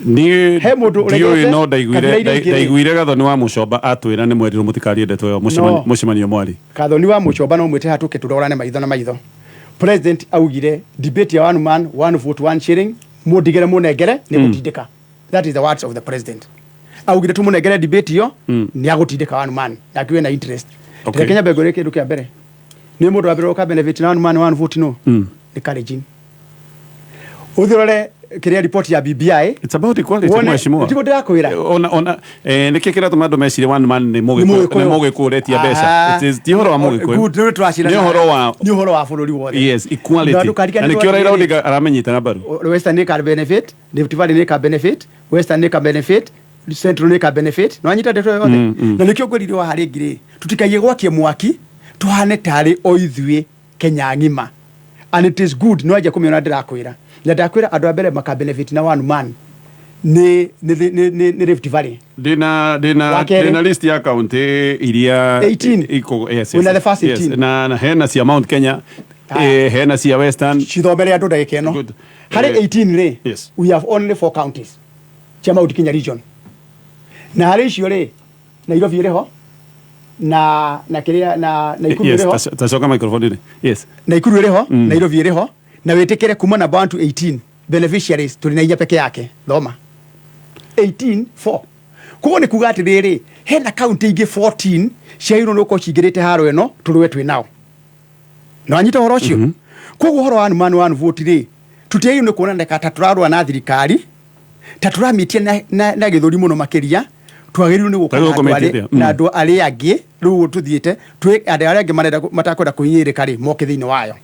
Niĩ He mũndũ ndiũĩ ũregete no ndaiguire kabira iria ingĩ rĩ. Ndaiguire Gathoni wa Mũcomba atwĩra nĩ mwerirwo mũtikarie ndeto ĩyo No. mũcemanio mwari. Kathoni wa Mũchomba no mwĩte hatũke tũrorane maitho na maitho. President augire debate ya one man one vote one shilling mũndigere mũnengere nĩ gũtindĩka. That is the words of the president. Augire tũmũnengere debate ĩyo nĩ agũtindĩka one man na akiwe na interest. Reke nyambe ngwĩre kĩndũ kĩa mbere, nĩ mũndũ wa mbere ũka benefit na one man one vote no nĩ Kalenjin. Ũthĩ ũrore kĩrĩa report ya BBI. It's about equality, mheshimiwa. Tiguo ndĩrakwĩra. Ona nĩkĩ kĩratũma andũ mecirie one man nĩ Mũgĩkũyũ Mũgĩkũyũ. nĩ Mũgĩkũyũ ũretia mbeca? Ah. It is ti ũhoro wa Mũgĩkũyũ. Good, nĩ tũracindana. Nĩ ũhoro wa Nĩ ũhoro wa bũrũri wothe. Yes, equality. Na ndũkaririkane Na nĩkĩo Raila twathiĩ- Odinga aramenyita mbaru. Western nĩ ka benefit, Rift Valley nĩ ka benefit, Western nĩ ka benefit, Central nĩ ka benefit. No anyita ndeto yothe. Na nĩkĩo ngwĩrire wa harĩ ngiri, tutikaiye gwakie mwaki tuhane tarĩ o ithuĩ Kenya ng'ima. And it is good no anja kũmĩona ndĩrakwĩra. Na ndakwĩra andũ a mbere maka benefit na one man nĩ Rift Valley. Ndĩna Wa kerĩ. Ndĩna list ya kaunti iria 18. Yes, Wĩna the first yes. 18. Na hena cia Mount Kenya, Ah. hena cia Western. Cithomere andũ ndagĩka ĩno. Good. Harĩ 18 rĩ, we have only four counties cia Mount Kenya region. Na harĩ icio rĩ, Nairobi ĩrĩ ho na kĩrĩa na Naikuru Yes, ĩrĩ ho. Tacoka microphone -inĩ. Yes. Naikuru ĩrĩ ho, Nairobi ĩrĩ ho, na wĩtĩkĩre kuma namba 1 to 18 beneficiaries tũrĩ na inya peke yake. Thoma 18 4. Koguo nĩ kuga atĩrĩrĩ, hena kaunti ingĩ 14 ciagĩrĩirwo nĩ gũkorwo cingĩrĩte haro ĩno tũrũe twĩ nao. Na wanyita ũhoro ũcio. Koguo ũhoro wa one man one vote rĩ, tũtiagĩrĩirwo nĩ kuonana ta tũrarũa na thirikari, ta tũramĩtia na gĩthũri mũno makĩria. Twagĩrĩirwo nĩ gũka Ta gũkũ mĩtĩte, na andũ arĩa angĩ rĩu tũthiĩte twĩ andũ arĩa angĩ marenda matakwenda kũhinyĩrĩrĩka rĩ, moke thĩinĩ wayo,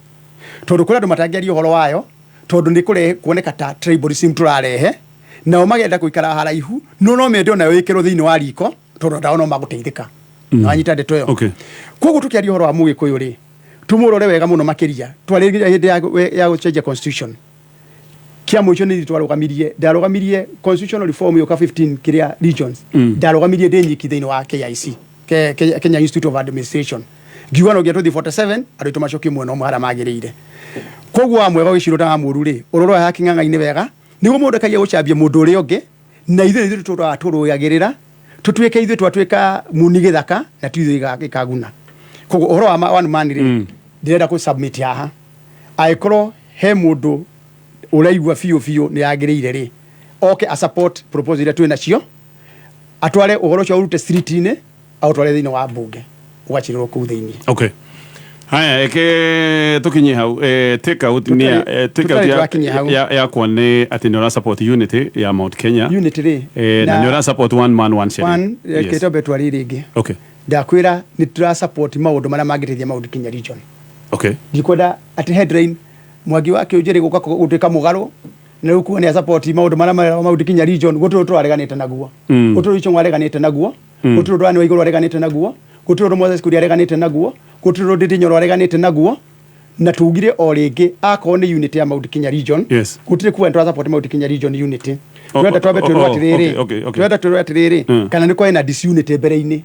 tondũ kũrĩ andũ matangĩaria ũhoro wayo, tondũ nĩ kũrehe kuoneka ta tribalism tũrarehe, nao magenda gũikara haraihu no mende onayo ĩkĩrwo thĩinĩ wa riko, tondũ nao no magũteithĩka. Na wanyita ndeto ĩyo. Koguo tũkĩaria ũhoro wa Mũgĩkũyũ rĩ, tũmũrore wega mũno makĩria. Twarĩrĩria hĩndĩ ya gũcenjia constitution kia mũico nĩ twarũgamirie, ndarũgamirie constitutional reform yũka 15 kĩrĩa regions. Ndarũgamirie ndĩ nyiki thĩinĩ wa KIC, Kenya Institute of Administration, ngiuga no nginya tũthiĩ 47 andũ aitũ macokie mwena ũmwe harĩa magĩrĩire. Koguo wa mwega ũgĩcirwo ta wa mũru rĩ, ũrorwo haha kĩng'ang'a-inĩ wega nĩguo mũndũ akagia gũcambia mũndũ ũrĩa ũngĩ, na ithuĩ nĩ ithuĩ tũtũraga tũrũagĩrĩra tũtuĩke ithuĩ twatuĩka muni gĩthaka na ti ithuĩ gĩkaguna. Koguo ũhoro wa one man rĩ, ndĩrenda kũ submit haha, angĩkorwo he mũndũ ũraigua biũ biũ nĩ yagĩrĩire rĩ, oke a support proposal iria twĩ nacio, atware ũhoro ũcio aũrute street-inĩ aũtware thĩinĩ wa mbunge ũgacirĩrwo kũu thĩinĩ. Okay. Haya, eke tukinye hau take out ni take out Tũtarĩ twakinyia hau. Yakwa nĩ atĩ nĩ ũra support unity ya Mount Kenya. Unity rĩ, Na nĩ ũra support one man one shilling. One. Kĩtombe twarĩ rĩngĩ. Ndakwĩra nĩ tũra support maũndũ marĩa mangĩteithia Mount Kenya region. Ndikwenda atĩ headline Mwangi wa Kĩũnjĩrĩ gũka gũtuĩka mũgarũ na rĩu kuga nĩ support maũndũ marĩa marĩa Mount Kenya region. Gũtirĩ ũndũ tũrareganĩte naguo. Gũtirĩ ũndũ Ichung'wa areganĩte naguo. Gũtirĩ ũndũ Anne Waigũrũ areganĩte naguo. Gũtirĩ ũndũ Moses Kuria areganĩte naguo. Gũtirĩ ũndũ Ndindi Nyoro areganĩte naguo. Na tugire o rĩngĩ akorwo nĩ unity ya Mount Kenya region, gũtirĩ kuga nĩ tũra support Mount Kenya region unity. Tũrenda twambe twĩrwo atĩrĩrĩ, tũrenda twĩrwo atĩrĩrĩ, kana nĩ kwarĩ na disunity mbere-inĩ.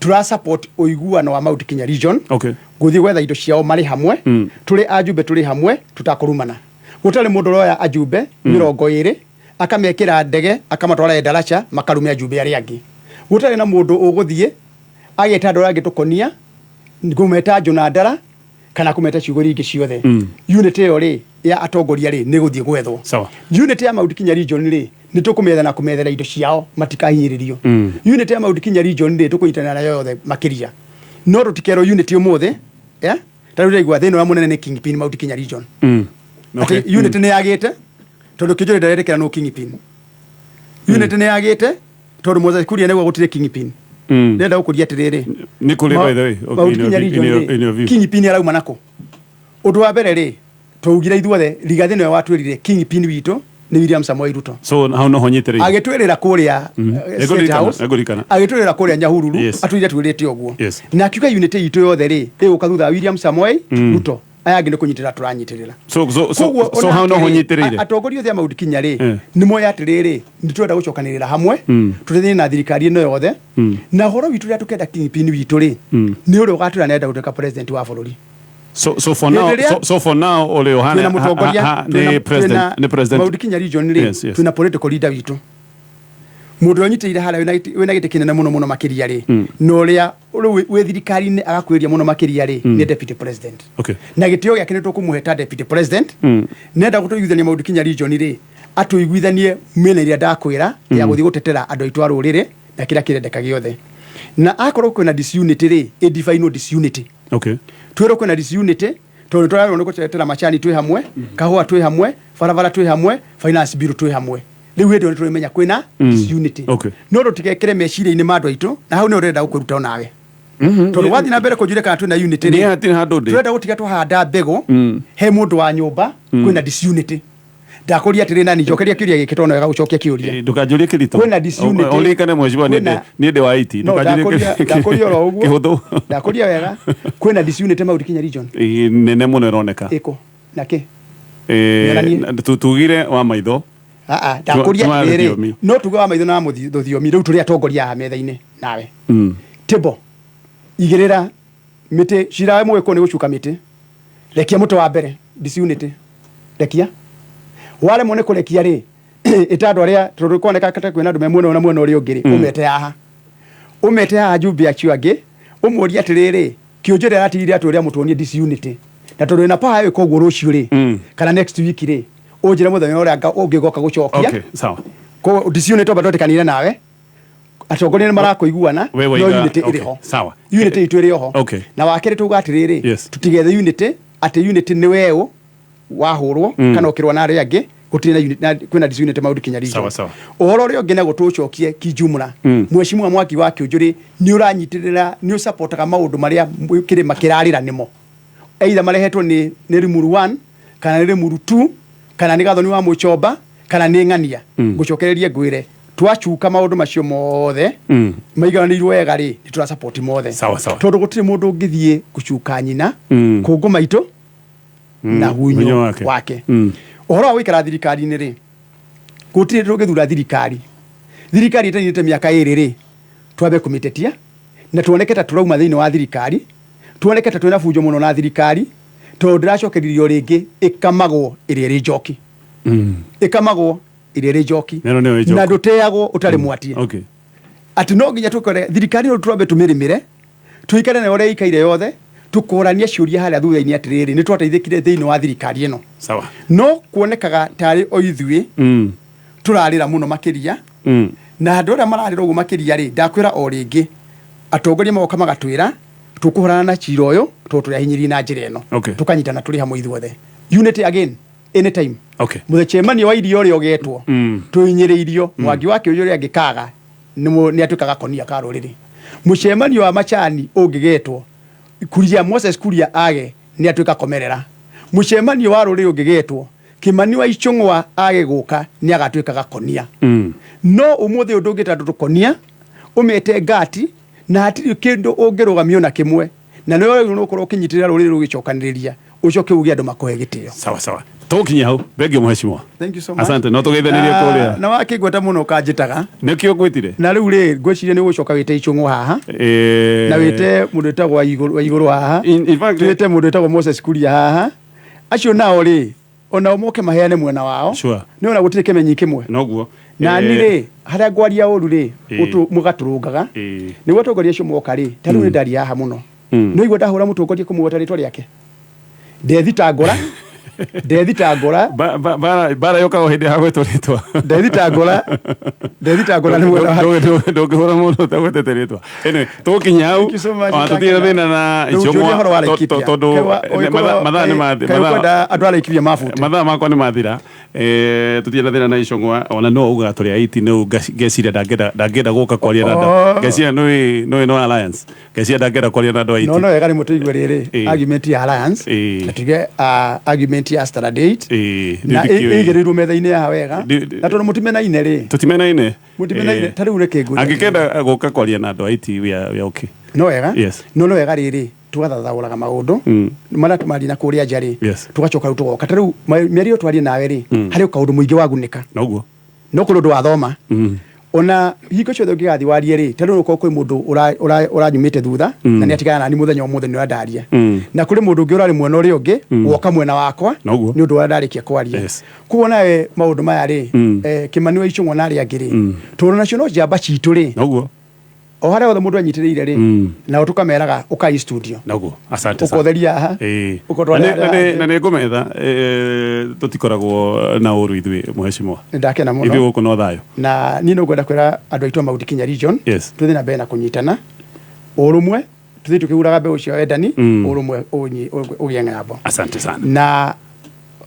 Tũra support ũiguano wa Mount Kenya region gũthiĩ gwetha indo ciao marĩ hamwe. Tũrĩ ajumbe tũrĩ hamwe, tũtakũrumana. Gũtarĩ mũndũ ũroya ajumbe 20 akamekĩra ndege akamatwara Endaracha makarume ajumbe arĩa angĩ. Gũtarĩ na mũndũ ũgũthiĩ agĩta andũ arĩa angĩ tũkonia kũmeta njũna ndara kana kũmeta ciugo iria ingĩ ciothe. Unity ĩyo rĩ ya atongoria rĩ nĩ gũthiĩ gwethwo. Unity ya Mount Kenya region rĩ, nĩ tũkũmĩetha na kũmethera indo ciao matikahinyĩrĩrio. Unity ya Mount Kenya region rĩ, tũkũnyitanĩra nayo yothe makĩria, no tũtikerwo unity ũmũthĩ, yeah? Ta rĩu ndĩraigua thĩna ũrĩa mũnene nĩ kingpin Mount Kenya region. Atĩ unity nĩ yagĩte tondũ Kĩnjũri ndaretĩkĩra no kingpin. Unity nĩ yagĩte tondũ Moses Kuria nĩguo gũtirĩ kingpin. Ndĩrenda gũkũria atĩrĩrĩ, Nĩ kũrĩ, by the way. Okay, Mount in your Kenya view- region in your rĩ, view. kingpin arauma nako. Ũndũ wa mbere rĩ, twaugire ithuothe Rigathĩ nĩwe watwĩrire kingpin witũ. Nĩ William Samoei Ruto. So hau noho nyitĩrĩire. Agĩtwĩrĩra kũrĩa State Nĩngũririkana, House. Nĩngũririkana. Agĩtwĩrĩra kũrĩa Nyahururu. Atwĩrire twĩrĩte ũguo. Na akiuga unity itũ yothe rĩ ĩgũka thutha wa William Samoei Ruto, aya angĩ nĩ kũnyitĩrĩra tũranyitĩrĩra. So Koguo so hau onake noho rĩ, nyitĩrĩire. Atongoria othe a Mount Kenya rĩ, nĩ moĩ atĩrĩrĩ, nĩ tũrenda gũcokanĩrĩra hamwe, tũteithanie na thirikari ĩno yothe, na ũhoro witũ ũrĩa tũkenda kingpin witũ rĩ, nĩ ũrĩa ũgatwĩra nĩarenda gũtuĩka president wa bũrũri. So for now Hĩndĩ ĩrĩa so for now ũrĩ ũhana twĩna mũtongoria nĩ president, nĩ president. Mount Kenya region rĩ, twĩna political leader witũ, mũndũ ũrĩa ũnyitĩrĩire harĩa wĩna gĩtĩ kĩnene mũno mũno makĩria rĩ, na ũrĩa rĩu wĩ thirikari-inĩ agakwĩria mũno makĩria rĩ, nĩ deputy president. Na gĩtĩo gĩake nĩ tũkũmũhe ta deputy president. Nenda gũtũiguithania Mount Kenya region rĩ, atũiguithanie mĩena ĩrĩa ndakwĩra ya gũthiĩ gũtetera andũ aitũ a rũrĩrĩ na kĩrĩa kĩrendeka gĩothe. Na akorwo kwĩna disunity rĩ, ĩ disunity. Twĩrwo kwĩna disunity tondũ tũraremwo nĩ gũtetera macani twĩ hamwe, kahũa twĩ hamwe, barabara twĩ hamwe, finance bill twĩ hamwe. Rĩu hĩndĩ ĩyo nĩ tũrĩmenya kwĩna disunity. No tũtigekĩre meciria-inĩ ma andũ aitũ, na hau nĩ ũrenda gũkũruta onawe, tondũ wathiĩ na mbere kũnjũria kana twĩna unity rĩ, Niĩ hatirĩ handũ ndĩ. Tũrenda gũtiga twahanda mbegũ he mũndũ wa nyũmba kwĩna disunity. Ndakũria atĩrĩ, nani njokeria kĩũria gĩkĩ tondũ no wega gũcokia kĩũria. Ndũkanjũrie kĩritũ. Kwĩna disunity. Ũririkane mheshimiwa, niĩ ndĩ wa IT. No. Ndũkanjũrie Ndakũria oro ũguo. Kĩhũthũ. Ndakũria wega, kwĩna disunity Mount Kenya region? Ĩ, nene mũno ĩroneka. Ĩkũ na kĩ? Mĩonanie. Tugire wa maitho. Aa, ndakũria Twa atĩrĩrĩ, rũthiomi. No tuge wa maitho na wa rũthiomi. Rĩu tũrĩ atongoria haha metha-inĩ nawe. Table igĩrĩra mĩtĩ cira mũgĩkũyũ nĩ gũcuka mĩtĩ. Rekia mũtĩ wa mbere disunity, rekia. Waremwo nĩ kũrekia rĩ, ĩta andũ arĩa, tondũ koneka ta kwĩna andũ me mwena ũyũ na mwena ũrĩa ũngĩ rĩ, ũmete haha, ũmete haha njumbe acio angĩ, ũmũrie atĩrĩrĩ, kĩũnjũ ĩrĩa aratigire atwĩre mũtuonie disunity, na tondũ wĩna power ĩyo koguo rũciũ rĩ, kana next week rĩ, ũnjĩre mũthenya ũrĩa ũngĩgoka gũcokia. Okay, sawa. Koguo disunity twamba twetĩkanire nawe, atongoria nĩ marakũiguana. We No waiga- unity ĩrĩ ho. Unity itũ ĩrĩ oho. Na wakerĩ tuga atĩrĩrĩ, tũtigethe unity atĩ unity nĩ weũ wahũrwo kana ũkĩrũa na arĩa angĩ. Gũtirĩ na kwĩna disunity Mount Kenya region. Sawa sawa. Ũhoro ũrĩa ũngĩ naguo tũũcokie kijumla, mheshimiwa Mwangi wa Kĩũnjũ rĩ, nĩ ũranyitĩrĩra, nĩ ũsupportaga maũndũ marĩa kĩrĩma kĩrarĩra nĩmo, either marehetwo nĩ Limuru 1 kana nĩ Limuru 2 kana nĩ Gathoni wa Mũchomba kana nĩ Ng'ania. Ngũcokererie ngwĩre, twacuka maũndũ macio mothe maiganĩirwo wega rĩ, nĩ tũra support mothe. Sawa, sawa. Tondũ gũtirĩ mũndũ ũngĩthiĩ gũcuka nyina kũngũ maitũ na Hunyo hunyo wake. wake. Ũhoro wa gũikara thirikari-inĩ rĩ, gũtirĩ tũngĩthura thirikari, thirikari ĩtaninĩte mĩaka 2 rĩ, twambe kũmĩtetia na tuoneke ta tũrauma thĩinĩ wa thirikari, tuoneke ta twĩna bunjo mũno na thirikari, tondũ ndĩracokeririo rĩngĩ ĩkamagwo ĩrĩa ĩrĩ njoki, ĩkamagwo ĩrĩa ĩrĩ njoki. Ĩno nĩyo ĩ njoki. Na ndũteagwo ũtarĩ mwatie. Atĩ no nginya tũkore thirikari ĩno twambe tũmĩrĩmĩre, tũikare nayo ũrĩa ĩikaire yothe, tũkorania ciũria harĩa thutha-inĩ atĩrĩrĩ, nĩ twateithĩkire thĩinĩ wa thirikari ĩno? No kuonekaga tarĩ o ithuĩ tũrarĩra mũno makĩria, na andũ arĩa mararĩra ũguo makĩria rĩ, ndakwĩra o rĩngĩ, atongoria magoka magatwĩra tũkũhũrana na cira ũyũ tondũ tũrĩ na njĩra ĩno. Tũkanyitana tũrĩ hamwe ithuothe, unity again anytime. Mũcemanio wa irio ũrĩa ũgetwo, tũhinyĩrĩirio, Mwangi wa Kĩũnjũ ũrĩa angĩkaga nĩ atuĩkaga konia ka rũrĩrĩ. Mũcemanio wa macani ũngĩgetwo, Kuria, Moses Kuria age, nĩ atuĩka komerera. Mũcemanio wa rũrĩrĩ ũngĩgetwo, Kimani wa Ichung'wa age gũka, nĩ agatuĩka gakonia. No ũmũthĩ ũyũ ndũngĩta andũ tũkonia, ũmete ngati na hatirĩ kĩndũ ũngĩrũgamio na kĩmwe, na nĩ wagĩrĩirwo nĩ gũkorwo ũkĩnyitĩrĩra rũrĩrĩ rũgĩcokanĩrĩria, ũcoke uge andũ makũhe gĩtĩo. Sawa sawa, tũgũkinyia hau. Thengio mheshimiwa. Thank you so much. Asante, no tũgeithanirie kũrĩa. Na wakĩngweta mũno ũkanjĩtaga. Nĩkĩo ngwĩtire. Na rĩu rĩ, ngwĩciria nĩ ũgũcoka wĩte Ichung'wa haha na wĩte mũndũ wĩtagwo wa Igũrũ haha, In fact, twĩte mũndũ wĩtagwo Moses Kuria haha, acio nao rĩ, onao moke maheane mwena wao. Nĩ ona gũtirĩ kĩmenyi kĩmwe. Noguo. Na ni rĩ, harĩa ngwaria ũru rĩ, mũgatũrũngaga nĩguo atongoria acio moka rĩ. Ta rĩu nĩ ndaria haha mũno, no igua ndahũra mũtongoria kũmũgweta rĩtwa rĩake, ndethitangũra, ndethitangũra. Bara yũkaga o hĩndĩ ya gwĩtwo rĩtwa. Ndethitangũra, ndethitangũra nĩ mwena wa Ndũngĩhũra mũndũ ũtagwetete rĩtwa. Anyway, tũgũkinya hau. Thank you so much. Ona tũtirĩ na thĩna na Rĩu njũrie Ichung'wa, ũhoro wa Laikipia. tondũ mathaa nĩ Kaĩ ũkwenda andũ a Laikipia mabute? Mathaa makwa nĩ mathira. Tũtirĩ na thĩna na Ichung'wa, ona no ugaga tũrĩ aiti no ngeciria ndangĩenda gũka kwaria na andũ. Ngeciria nĩ no alliance, ngeciria ndangĩenda kwaria na andũ aiti. No wega rĩmwe tũigue rĩrĩ, argument ya alliance, na tuge argument date ya standard 8 Ĩĩ, na rĩu ndikĩũĩ. ĩigĩrĩirwo metha-inĩ ya wega. Na tondũ mũtimenaine rĩ, Tũtimenaine. Mũtimenaine, ta rĩu reke ngwĩre. Angĩkenda gũka kwaria na andũ a IT, we are okay. No wega. Yes. No nĩ wega rĩrĩ tũgathathaũraga maũndũ marĩa tũmaria na kũrĩa nja rĩ, tũgacoka rĩu tũgoka ta rĩu mĩario twarie nawe rĩ, harĩ kaũndũ mũingĩ wagunĩka. Noguo. No kũrĩ ũndũ wathoma ona hingo ciothe ũngĩgathiĩ warie rĩ, ta rĩu ũkorwo kwĩ mũndũ ũranyumĩte thutha na nĩ atigana nani mũthenya ũmũthĩ nĩ ũrĩa ndaria, na kũrĩ mũndũ ũngĩ ũrarĩ mwena ũrĩa ũngĩ woka mwena wakwa Noguo. nĩ ũndũ ũrĩa ndarĩkia kwaria. Koguo nawe maũndũ maya rĩ, Kĩmani wa Icũng'wa na arĩa angĩ rĩ, tondũ nacio no njamba citũ rĩ, Noguo. o harĩa hothe mũndũ anyitĩrĩire rĩ, nao tũkameraga ũkai studio. Noguo, asante sana. Ũkotheria haha. Ĩĩ. Ũkotwara Na harĩa hangĩ. Na nĩ ngũmetha, tũtikoragwo na ũru ithuĩ, mheshimiwa. Nĩ ndakena mũno. Ithuĩ gũkũ no thayũ. Na niĩ no ngwenda kwĩra andũ aitũ a Mount Kenya region, tũthiĩ na mbere na kũnyitana, ũrũmwe, tũthiĩ tũkĩguraga mbeũ cia wendani, ũrũmwe ũgĩe ng'ambo. Asante sana. Na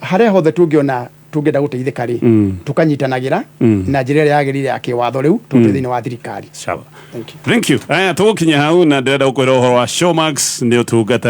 harĩa hothe tũngĩona tũngĩenda gũteithĩka rĩ, tũkanyitanagĩra na njĩra ĩrĩa yagĩrĩire ya kĩwatho rĩu tondũ twĩ thĩinĩ wa thirikari. Sawa. Thank you. Thank you. Aya, tũgũkinya hau na ndĩrenda gũkwĩra ũhoro wa Showmax nĩ ũtungata.